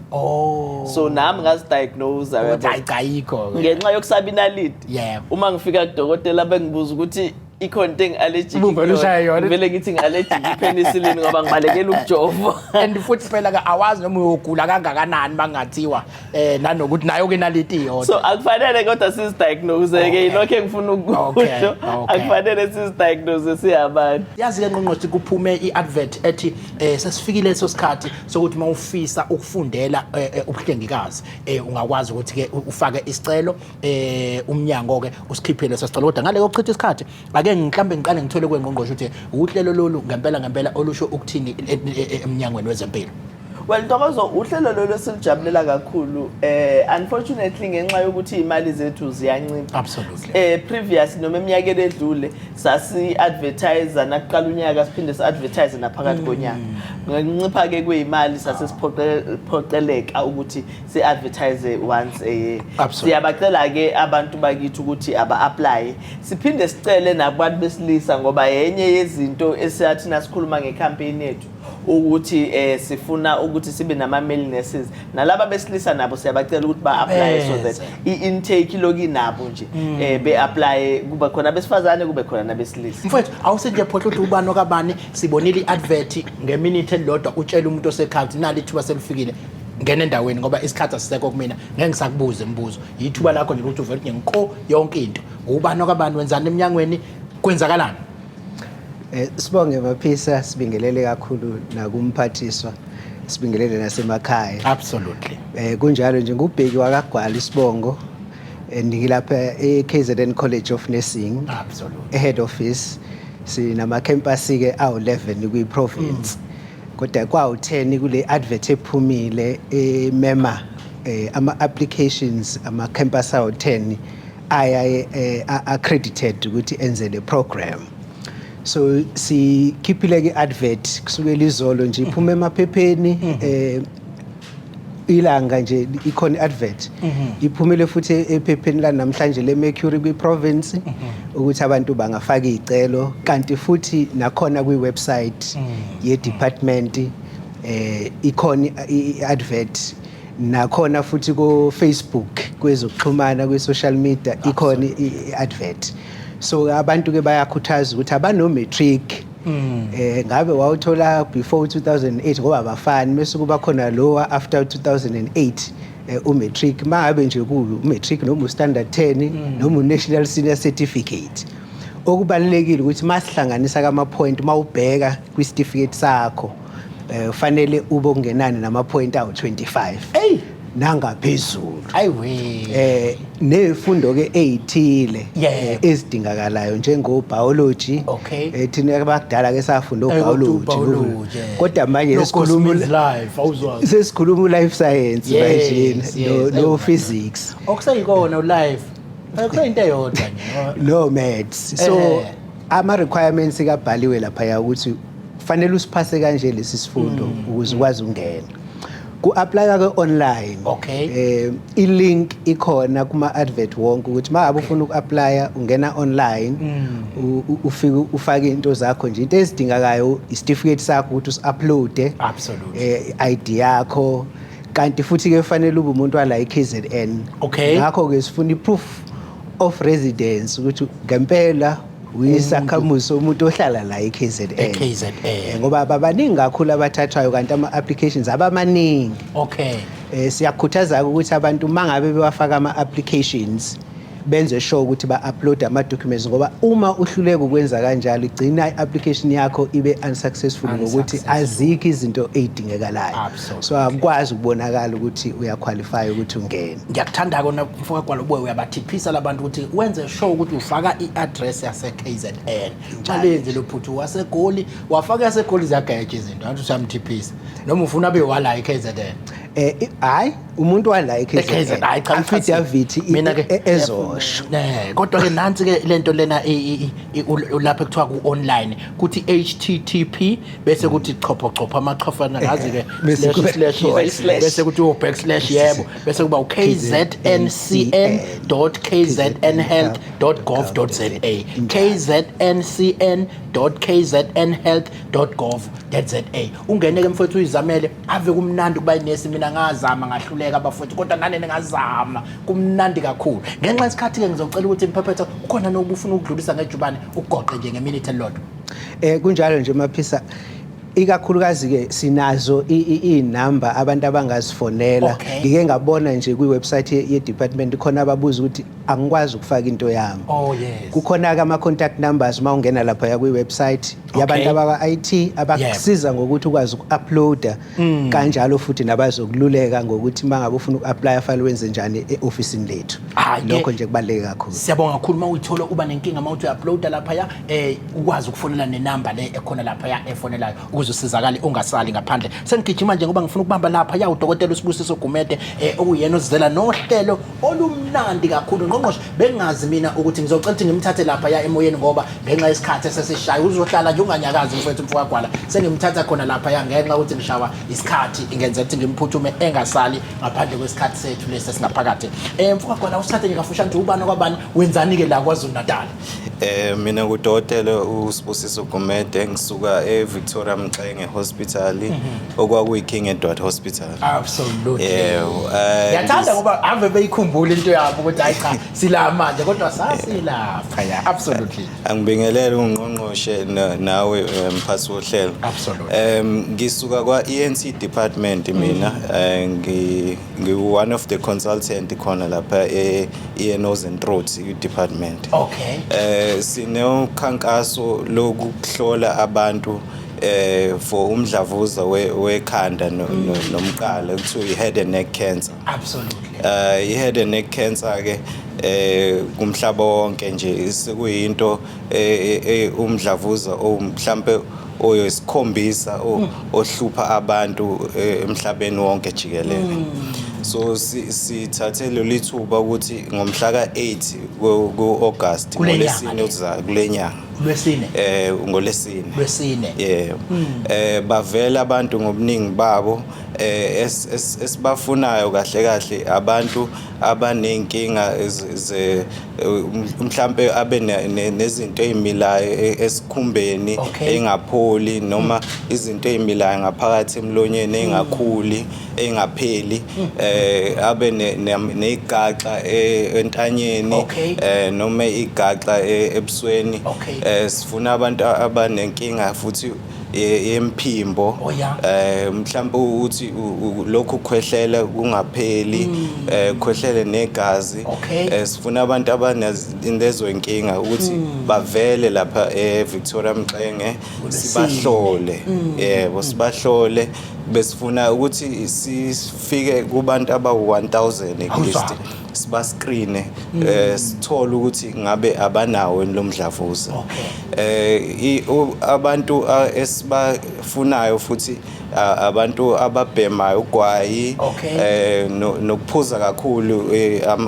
Speaker 2: So nami ngazidiagnose,
Speaker 1: Ukuthi
Speaker 2: uyabo.
Speaker 1: hayi cha, ayikho-ke.
Speaker 2: Ngenxa yokusaba inaliti, uma ngifika kudokotela bengibuza ukuthi ikhona into engi-allergic
Speaker 1: Ubuvele ushaye yona.
Speaker 2: Vele ngithi ngi-allergic kwi-penicillin ngoba ngibalekela ukujova.
Speaker 1: And futhi phela ke awazi noma uyogula kangakanani bangathiwa nanokuthi nayo ke naliti iyodwa.
Speaker 2: So akufanele kodwa sizidiagnose ke. Yilokho engifuna ukukusho. Akufanele sizidiagnose siyabantu.
Speaker 1: Yazi ke ngqongqoshe, kuphume i-advert ethi sesifikile leso sikhathi sokuthi uma ufisa ukufundela ubuhlengikazi, ungakwazi ukuthi ke ufake isicelo, umnyango ke usikhiphele leso sicelo. Kodwa ngale kokuchitha isikhathi, ake mhlambe ngiqale ngithole kwengqongqoshe ukuthi uhlelo lolu ngempela ngempela olusho ukuthini emnyangweni wezempilo.
Speaker 2: Well Ntokozo, uhlelo lolu silujabulela kakhulu. Unfortunately, ngenxa yokuthi imali zethu ziyancipha. Previous noma eminyakeni edlule sasi advertise nakuqala unyaka, siphinde si advertise naphakathi konyaka. Ngencipha ke kwezimali sase siphoqeleka ukuthi si advertise once a year. Siyabacela ke abantu bakithi ukuthi aba apply. Siphinde sicele nabantu besilisa, ngoba yenye yezinto esiyathi nasikhuluma ngecampaign yethu ukuthi sifuna ukuthi sibe nama male nurses, nalaba besilisa nabo siyabacela ukuthi ba apply so that i-intake iloku inabo nje, be apply, kuba khona abesifazane, kube khona nabesilisa.
Speaker 1: Mfowethu, awusenje phohle ukuthi ubani okabani, sibonile i-advert. Ngeminute elilodwa utshela umuntu osekhaya ukuthi nali ithuba selifikile, ngena endaweni, ngoba isikhathi asisekho kumina, ngeke ngisakubuza imibuzo. Yithuba lakho nje ukuthi uvele nje yonke into, ubani okabani, wenzani eminyangweni, kwenzakalani?
Speaker 7: Sibonge Maphisa, sibingelele kakhulu nakumphathiswa, sibingelele nasemakhaya. Kunjalo nje, ngubheki wakagwala isibongo, ngilapha e-KZN College of Nursing. E-head office sinama campus ke awu11 kwi-province. Kodwa kwawu10 kule advert ephumile emema ama applications, ama campus awu10 aya accredited ukuthi enze le program. So sikhiphile ke advert kusukela izolo nje, iphuma emaphepheni ilanga nje ikhona advert, iphumile futhi ephepheni la namhlanje le Mercury kwi province ukuthi abantu bangafaka izicelo, kanti futhi nakhona kwi website ye department ikhona i-advert, nakhona futhi ko Facebook, kwezokuxhumana, kwi social media ikhona i-advert. So abantu ke bayakhuthaza ukuthi abano matric, ngabe wawuthola before 2008, ngoba abafani, bese kuba khona lo after 2008. Umatric, mangabe nje ku umatric noma ustandard 10 noma unational senior certificate, okubalulekile ukuthi masihlanganisa kama point, mawubheka kwi-certificate sakho, fanele ube ungenani nama point awu 25
Speaker 1: Ey!
Speaker 7: nangaphezulu.
Speaker 1: Ayiwe.
Speaker 7: Nezifundo ke ezithile ezidingakalayo njengo biology. Thina abakudala ke safunda
Speaker 1: Kodwa
Speaker 7: biology,
Speaker 1: biology,
Speaker 7: kodwa manje
Speaker 1: No
Speaker 7: sesikhuluma
Speaker 1: means life, awuzwazi.
Speaker 7: sesikhuluma life science manje, no physics.
Speaker 1: Okuseyikona life. Kuseyinto eyodwa nje.
Speaker 7: No maths. So ama requirements kabhaliwe lapha ukuthi fanele usiphase kanje lesi sifundo ukuze ukwazi ukungena. Ku-apply ke online. I-link ikhona kuma advert wonke ukuthi mangabe ufuna uku-apply, ungena online, ufike ufake into zakho nje, into ezidingakayo, isitifiketi sakho ukuthi usi-uploade, ID yakho, kanti futhi ke fanele ube umuntu wala eKZN. Ngakho ke sifuna i-proof of residence ukuthi ngempela uyisakhamuzi somuntu ohlala la eKZN.
Speaker 1: E-KZN.
Speaker 7: Ngoba babaningi kakhulu abathathwayo, kanti ama-applications abamaningi. Siyakhuthaza ukuthi abantu mangabe bewafaka ama-applications benze sure ukuthi ba-upload ama-documents, ngoba uma uhluleka ukwenza kanjalo, igcina i-application yakho ibe unsuccessful ngokuthi
Speaker 1: Unsuccessful.
Speaker 7: azikho izinto ey'dingekalayo. So akukwazi ukubonakala ukuthi uyaqualify ukuthi ungene.
Speaker 1: Ngiyakuthanda kona, mfoka Gwala, ubuye uyabathiphisa labantu ukuthi wenze sure ukuthi ufaka i-address yase-KZN. Ungalenzi lo phuthu waseGoli, wafaka yaseGoli, ziyageja izinto, ngathi usuyamthiphisa noma ufuna abe wala e-KZN.
Speaker 7: Hayi, umuntu wala
Speaker 1: e-KZN,
Speaker 7: e-KZN,
Speaker 1: hayi cha,
Speaker 7: affidavit
Speaker 1: mina ke
Speaker 7: ezosho.
Speaker 1: Kodwa ke nansi ke lento lena, lapha ekuthiwa ku online kuthi http bese kuthi chopho chopho amachofana, ngazi ke,
Speaker 7: Bese
Speaker 1: slash
Speaker 7: kube
Speaker 1: slash
Speaker 2: slash.
Speaker 1: Bese kuthi u backslash, yebo, bese kuba ukzncn.kznhealth.gov.za, kzncn.kznhealth.gov.za. Ungene ke mfowethu, uyizamele, ave kumnandi kuba inesi. Mina ngazama ngahluleka abafowethu, kodwa nani ningazama, kumnandi kakhulu. Ngenxa yesikhathi ke ngizocela ukuthi mphephetha ukhona nokufuna ukudlulisa ngejubane, ugoqe nje ngeminute elilodwa.
Speaker 7: Kunjalo nje Maphisa, ikakhulukazi ke sinazo inamba abantu abangazifonela. Ngike ngabona nje kwi-website ye-department khona ababuza ukuthi angikwazi ukufaka into yami. Kukhona ke ama contact numbers uma ungena lapha ya kwi-website yabantu abakwa-IT abakusiza ngokuthi ukwazi uku-uploada kanjalo, futhi nabazokululeka ngokuthi uma ngabe ufuna uku-apply fanele wenze njani e-ofisini lethu.
Speaker 1: Hhayi-ke.
Speaker 7: Lokho nje kubaluleke kakhulu.
Speaker 1: Siyabonga kakhulu. Uma uyithola uba nenkinga, uma uthi uya-uploada laphaya, ukwazi ukufonela nenamba le ekhona laphaya efonelayo ukuze usizakale, ungasali ngaphandle. Sengigijima nje ngoba ngifuna ukubamba laphaya udokotela uSibusiso Gumede, okuyena ozizela nohlelo olumnandi kakhulu. Ngqongqoshe, bengazi mina ukuthi ngizocela ukuthi ngimthathe laphaya emoyeni, ngoba ngenxa yesikhathi esesishayo uzohlala nje unganyakazi mfowethu mfowagwala. Sengimthatha khona laphaya ngenxa yokuthi ngishawa isikhathi, ingenza ukuthi ngimphuthume engasali ngaphandle kwesikhathi sethu lesi esingaphakathi. Mfowagwala, usithathe nje kafushane nje, ubani kwabani, wenzani-ke la KwaZulu Natal?
Speaker 8: Mina ngudokotela uSibusiso Gumede, ngisuka eVictoria Mxenge Hospital, okwakuyi King Edward Hospital.
Speaker 1: Absolutely.
Speaker 8: Yebo.
Speaker 1: Ngiyathanda ngoba ave beyikhumbula into yabo ukuthi hayi cha, sila manje kodwa sasilapha ya, absolutely.
Speaker 8: Angibingelele ungqongqoshe nawe mphathi wohlelo.
Speaker 1: Absolutely.
Speaker 8: Ngisuka kwa ENT department mina, ngi one of the consultant khona lapha e ear, nose and throat department. Sinomkhankaso lokuhlola abantu for umdlavuza wekhanda nomqala, kuthiwa i-head and neck cancer. I-head and neck cancer ke kumhlaba wonke nje sekuyinto umdlavuza mhlambe oyisikhombisa ohlupha abantu emhlabeni wonke jikelele. So sithathe leli thuba ukuthi ngomhla ka8 ku August,
Speaker 1: Kule nyanga
Speaker 8: ngolesine
Speaker 1: le.
Speaker 8: ozayo, kule nyanga.
Speaker 1: Lwesine.
Speaker 8: Ngolesine.
Speaker 1: Lwesine.
Speaker 8: Yebo. Bavela abantu ngobuningi babo. Esibafunayo kahle kahle abantu abanenkinga mhlambe abe nezinto ezimilayo esikhumbeni engapholi, noma izinto ezimilayo ngaphakathi emlonyeni engakhuli, engapheli, abe nezigaxa entanyeni, noma igaxa ebusweni. Sifuna abantu abanenkinga futhi yemphimbo.
Speaker 1: Oh, yeah.
Speaker 8: Mhlawumbe uthi lokhu kukhwehlela kungapheli, khwehlele negazi. Sifuna abantu abanezo inkinga ukuthi bavele lapha eVictoria Mxenge, sibahlole. Yebo, sibahlole. Besifuna ukuthi sifike kubantu abawu-1000 at least,
Speaker 1: Awuzwa.
Speaker 8: siba-screen, sithole ukuthi ngabe abanawo yini lo mdlavuza. Abantu esibafunayo futhi, abantu ababhemayo ugwayi nokuphuza kakhulu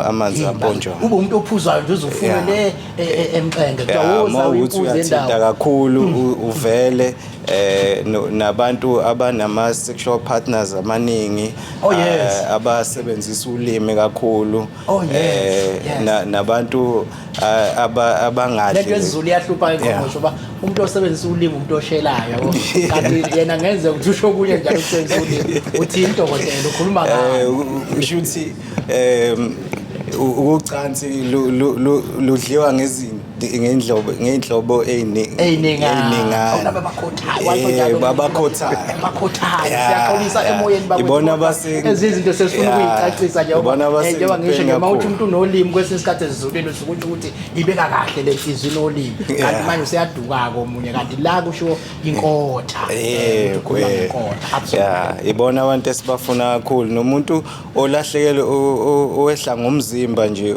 Speaker 8: amanzi amponjwana.
Speaker 1: Ube umuntu ophuzayo nje, uzofuna le eMxenge, kuthiwa
Speaker 8: Yeah,
Speaker 1: woza
Speaker 8: uma ukuthi
Speaker 1: uyiphuze
Speaker 8: uyathinta
Speaker 1: endawo.
Speaker 8: kakhulu, uvele nabantu abanama sexual partners amaningi,
Speaker 1: Oh, yes.
Speaker 8: abasebenzisa ulimi kakhulu,
Speaker 1: Oh, yes, yes.
Speaker 8: nabantu abangadli.
Speaker 1: Lento yesiZulu iyahlupha ke, ngqongqoshe, uba umuntu osebenzisa ulimi umuntu oshelayo, yabo, kanti yena ngenzeka ukuthi usho okunye njalo usebenzisa ulimi. Uthi intokotela ukhuluma ngayo.
Speaker 8: Usho ukuthi ucansi ludliwa ngey'nhlobo
Speaker 1: Ey'ningana.
Speaker 8: Ey'ningana.
Speaker 1: Laba abakhothayo, washo njalo.
Speaker 8: Babakhothayo.
Speaker 1: Abakhothayo.
Speaker 8: Yeah,
Speaker 1: Siyaxolisa emoyeni bakwethu,
Speaker 8: Ibona
Speaker 1: kodwa ezinye izinto sesifuna ukuyicacisa nje,
Speaker 8: Ibona
Speaker 1: njengoba ngisho nje, uma uthi
Speaker 8: kakhulu.
Speaker 1: umuntu unolimi, kwesinye isikhathi esiZulwini usuke usho ukuthi ibeka kahle le nsizwa inolimi, kanti manje useyaduka-ke omunye, kanti la kusho inkotha. Umuntu ukhuluma ngenkotha, absolutely.
Speaker 8: Yeah, ibona abantu esibafuna kakhulu, nomuntu olahlekelwe, owehla ngomzimba nje,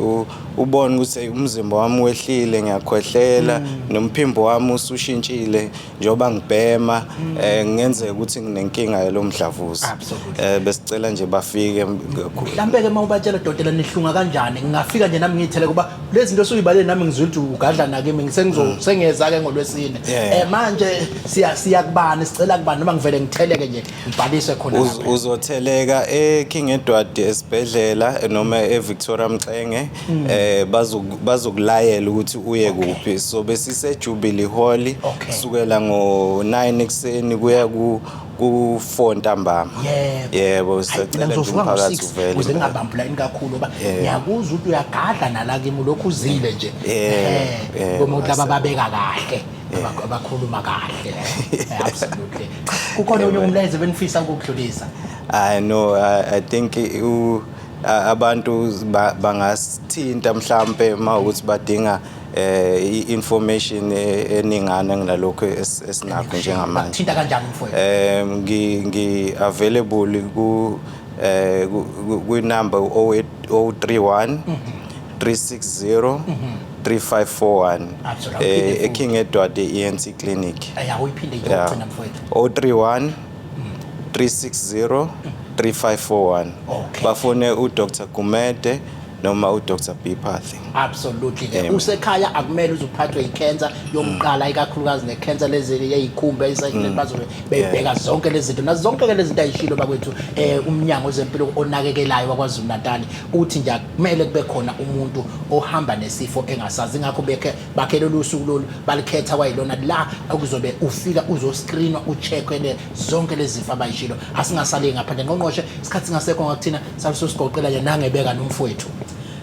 Speaker 8: ubone ukuthi, "Hey, umzimba wami wehlile, ngiyakhwehlela, nomphimbo wami usushintshile njengoba ngibhema, kungenzeka ukuthi nginenkinga yalo mdlavuza." Besicela nje bafike kakhulu.
Speaker 1: Mhlampe-ke uma ubatshela, dokotela, nihlunga kanjani? Ngingafika nje nami ngiyithele, kuba lezi zinto osuyibale nami ngizwile ukuthi ugadla nakimi, sengiyeza-ke ngolwesine. Manje siya kubani, sicela kubani, noma ngivele ngitheleke nje ngibhaliswe khona lapha?
Speaker 8: Uzotheleka eKing Edward esibhedlela noma eVictoria Mxenge, bazokulayela ukuthi uye kuphi. So besise Jubilee Hall sukela ngo9 ekseni kuya ku 4 ntambama.
Speaker 1: Yebo.
Speaker 8: Yebo,
Speaker 1: Hayi,
Speaker 8: sicela
Speaker 1: mina
Speaker 8: nje
Speaker 1: ngizovuka
Speaker 8: umphakathi
Speaker 1: ngo-6
Speaker 8: uvele.
Speaker 1: ukuze ngingabambi layini kakhulu, ngoba ngiyakuzwa ukuthi uyagadla nala kimi lokhu uzile nje. Ngoba ukuthi laba babeka kahle, abakhuluma kahle. Absolutely. Kukhona onye umlayezo benifisa ukukudlulisa?
Speaker 8: I know, I think abantu bangasithinta mhlambe uma ukuthi badinga i-information eningana kunalokho esinakho njengamanje.
Speaker 1: Thinta kanjani, mfowethu?
Speaker 8: Ngi available ku number 031 360 3541.
Speaker 1: Absolutely.
Speaker 8: eKing Edward ENT Clinic.
Speaker 1: Uyiphinde yokugcina, mfowethu.
Speaker 8: 031 360 3541. Bafune uDr Gumede noma uDr Bipathy.
Speaker 1: Absolutely ke.
Speaker 8: Amen.
Speaker 1: Usekhaya, akumele uze uphathwe i-cancer yomqala, ikakhulukazi ne-cancer lezi yeyikhumba ezisekeleni, bazobe bebheka zonke lezi zinto nazo zonke ke lezi zinto ayishilo bakwethu. Umnyango wezempilo onakekelayo waKwaZulu Natal uthi nje akumele kube khona umuntu ohamba nesifo engasazi, ingakho bekhe bakhe lolu suku lolu balikhetha kwayilona la okuzobe ufika uzoscreenwa, ucheckwe zonke lezi zifo abayishilo. Asingasali ngaphandle, ngqongqoshe. Isikhathi singasekho ngakuthina, salusigoqela nje nangebeka nomfowethu.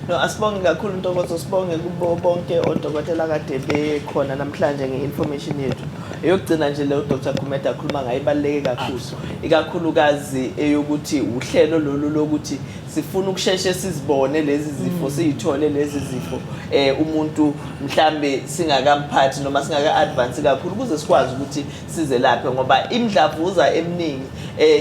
Speaker 2: No, asibonge kakhulu, Ntokozo, sibonge kubo bonke odokotela kade bekhona namhlanje nge-information yethu. Eyokugcina nje leyo Dr. Gumede akhuluma ngayo ibaluleke kakhulu. Ikakhulukazi eyokuthi uhlelo lolu lokuthi sifuna ukusheshe sizibone lezi zifo, siyithole lezi zifo umuntu mhlambe singakamphathi noma singaka advance kakhulu, ukuze sikwazi ukuthi sizelaphe, ngoba imidlavuza eminingi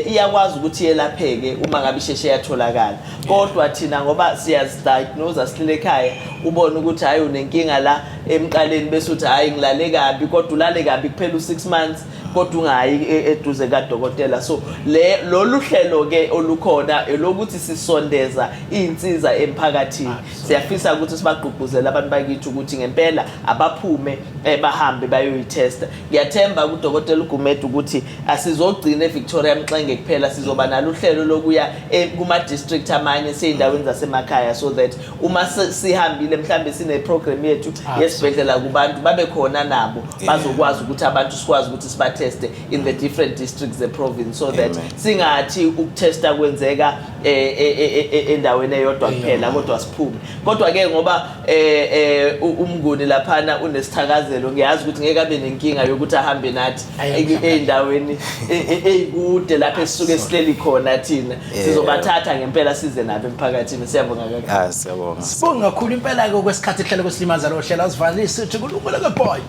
Speaker 2: iyakwazi ukuthi yelapheke uma ngabe isheshe yatholakala. Kodwa thina ngoba siyazidiagnose sihlele ekhaya, ubone ukuthi hayi, unenkinga la emqaleni, bese uthi hayi, ngilale kabi, kodwa ulale kabi kuphela u6 months, kodwa ungayi eduze kadokotela. So le lolu hlelo ke olukhona elokuthi sisondeza insiza emphakathini. Siyafisa ukuthi sibagqugquzele abantu bakithi ukuthi ngempela abaphume, bahambe bayoyitesta. Ngiyathemba kudokotela uGumede ukuthi asizogcina eVictoria Mxenge kuphela, sizoba nalo uhlelo lokuya kuma district amanye seyindaweni zasemakhaya, so that uma sihambile mhlambe sine program yethu yesibhedlela kubantu, babe khona nabo, bazokwazi ukuthi abantu sikwazi ukuthi sibateste. sibateste in the different districts the province, so that
Speaker 8: Amen.
Speaker 2: singathi ukutesta kwenzeka endaweni eyodwa kuphela, kodwa siphume. Kodwa ke ngoba uMnguni laphana unesithakazelo, ngiyazi ukuthi ngeke abe nenkinga yokuthi ahambe nathi ey'ndaweni ey'kude lapho esisuke sihleli khona thina. Sizobathatha ngempela size nabo emphakathini. Siyabonga kakhulu.
Speaker 8: Ah, siyabonga.
Speaker 1: Sibonga kakhulu impela-ke. Okwesikhathi kuhlele kwesilimaza lo hlelo, azivalisi sithi kulungile ke, boy.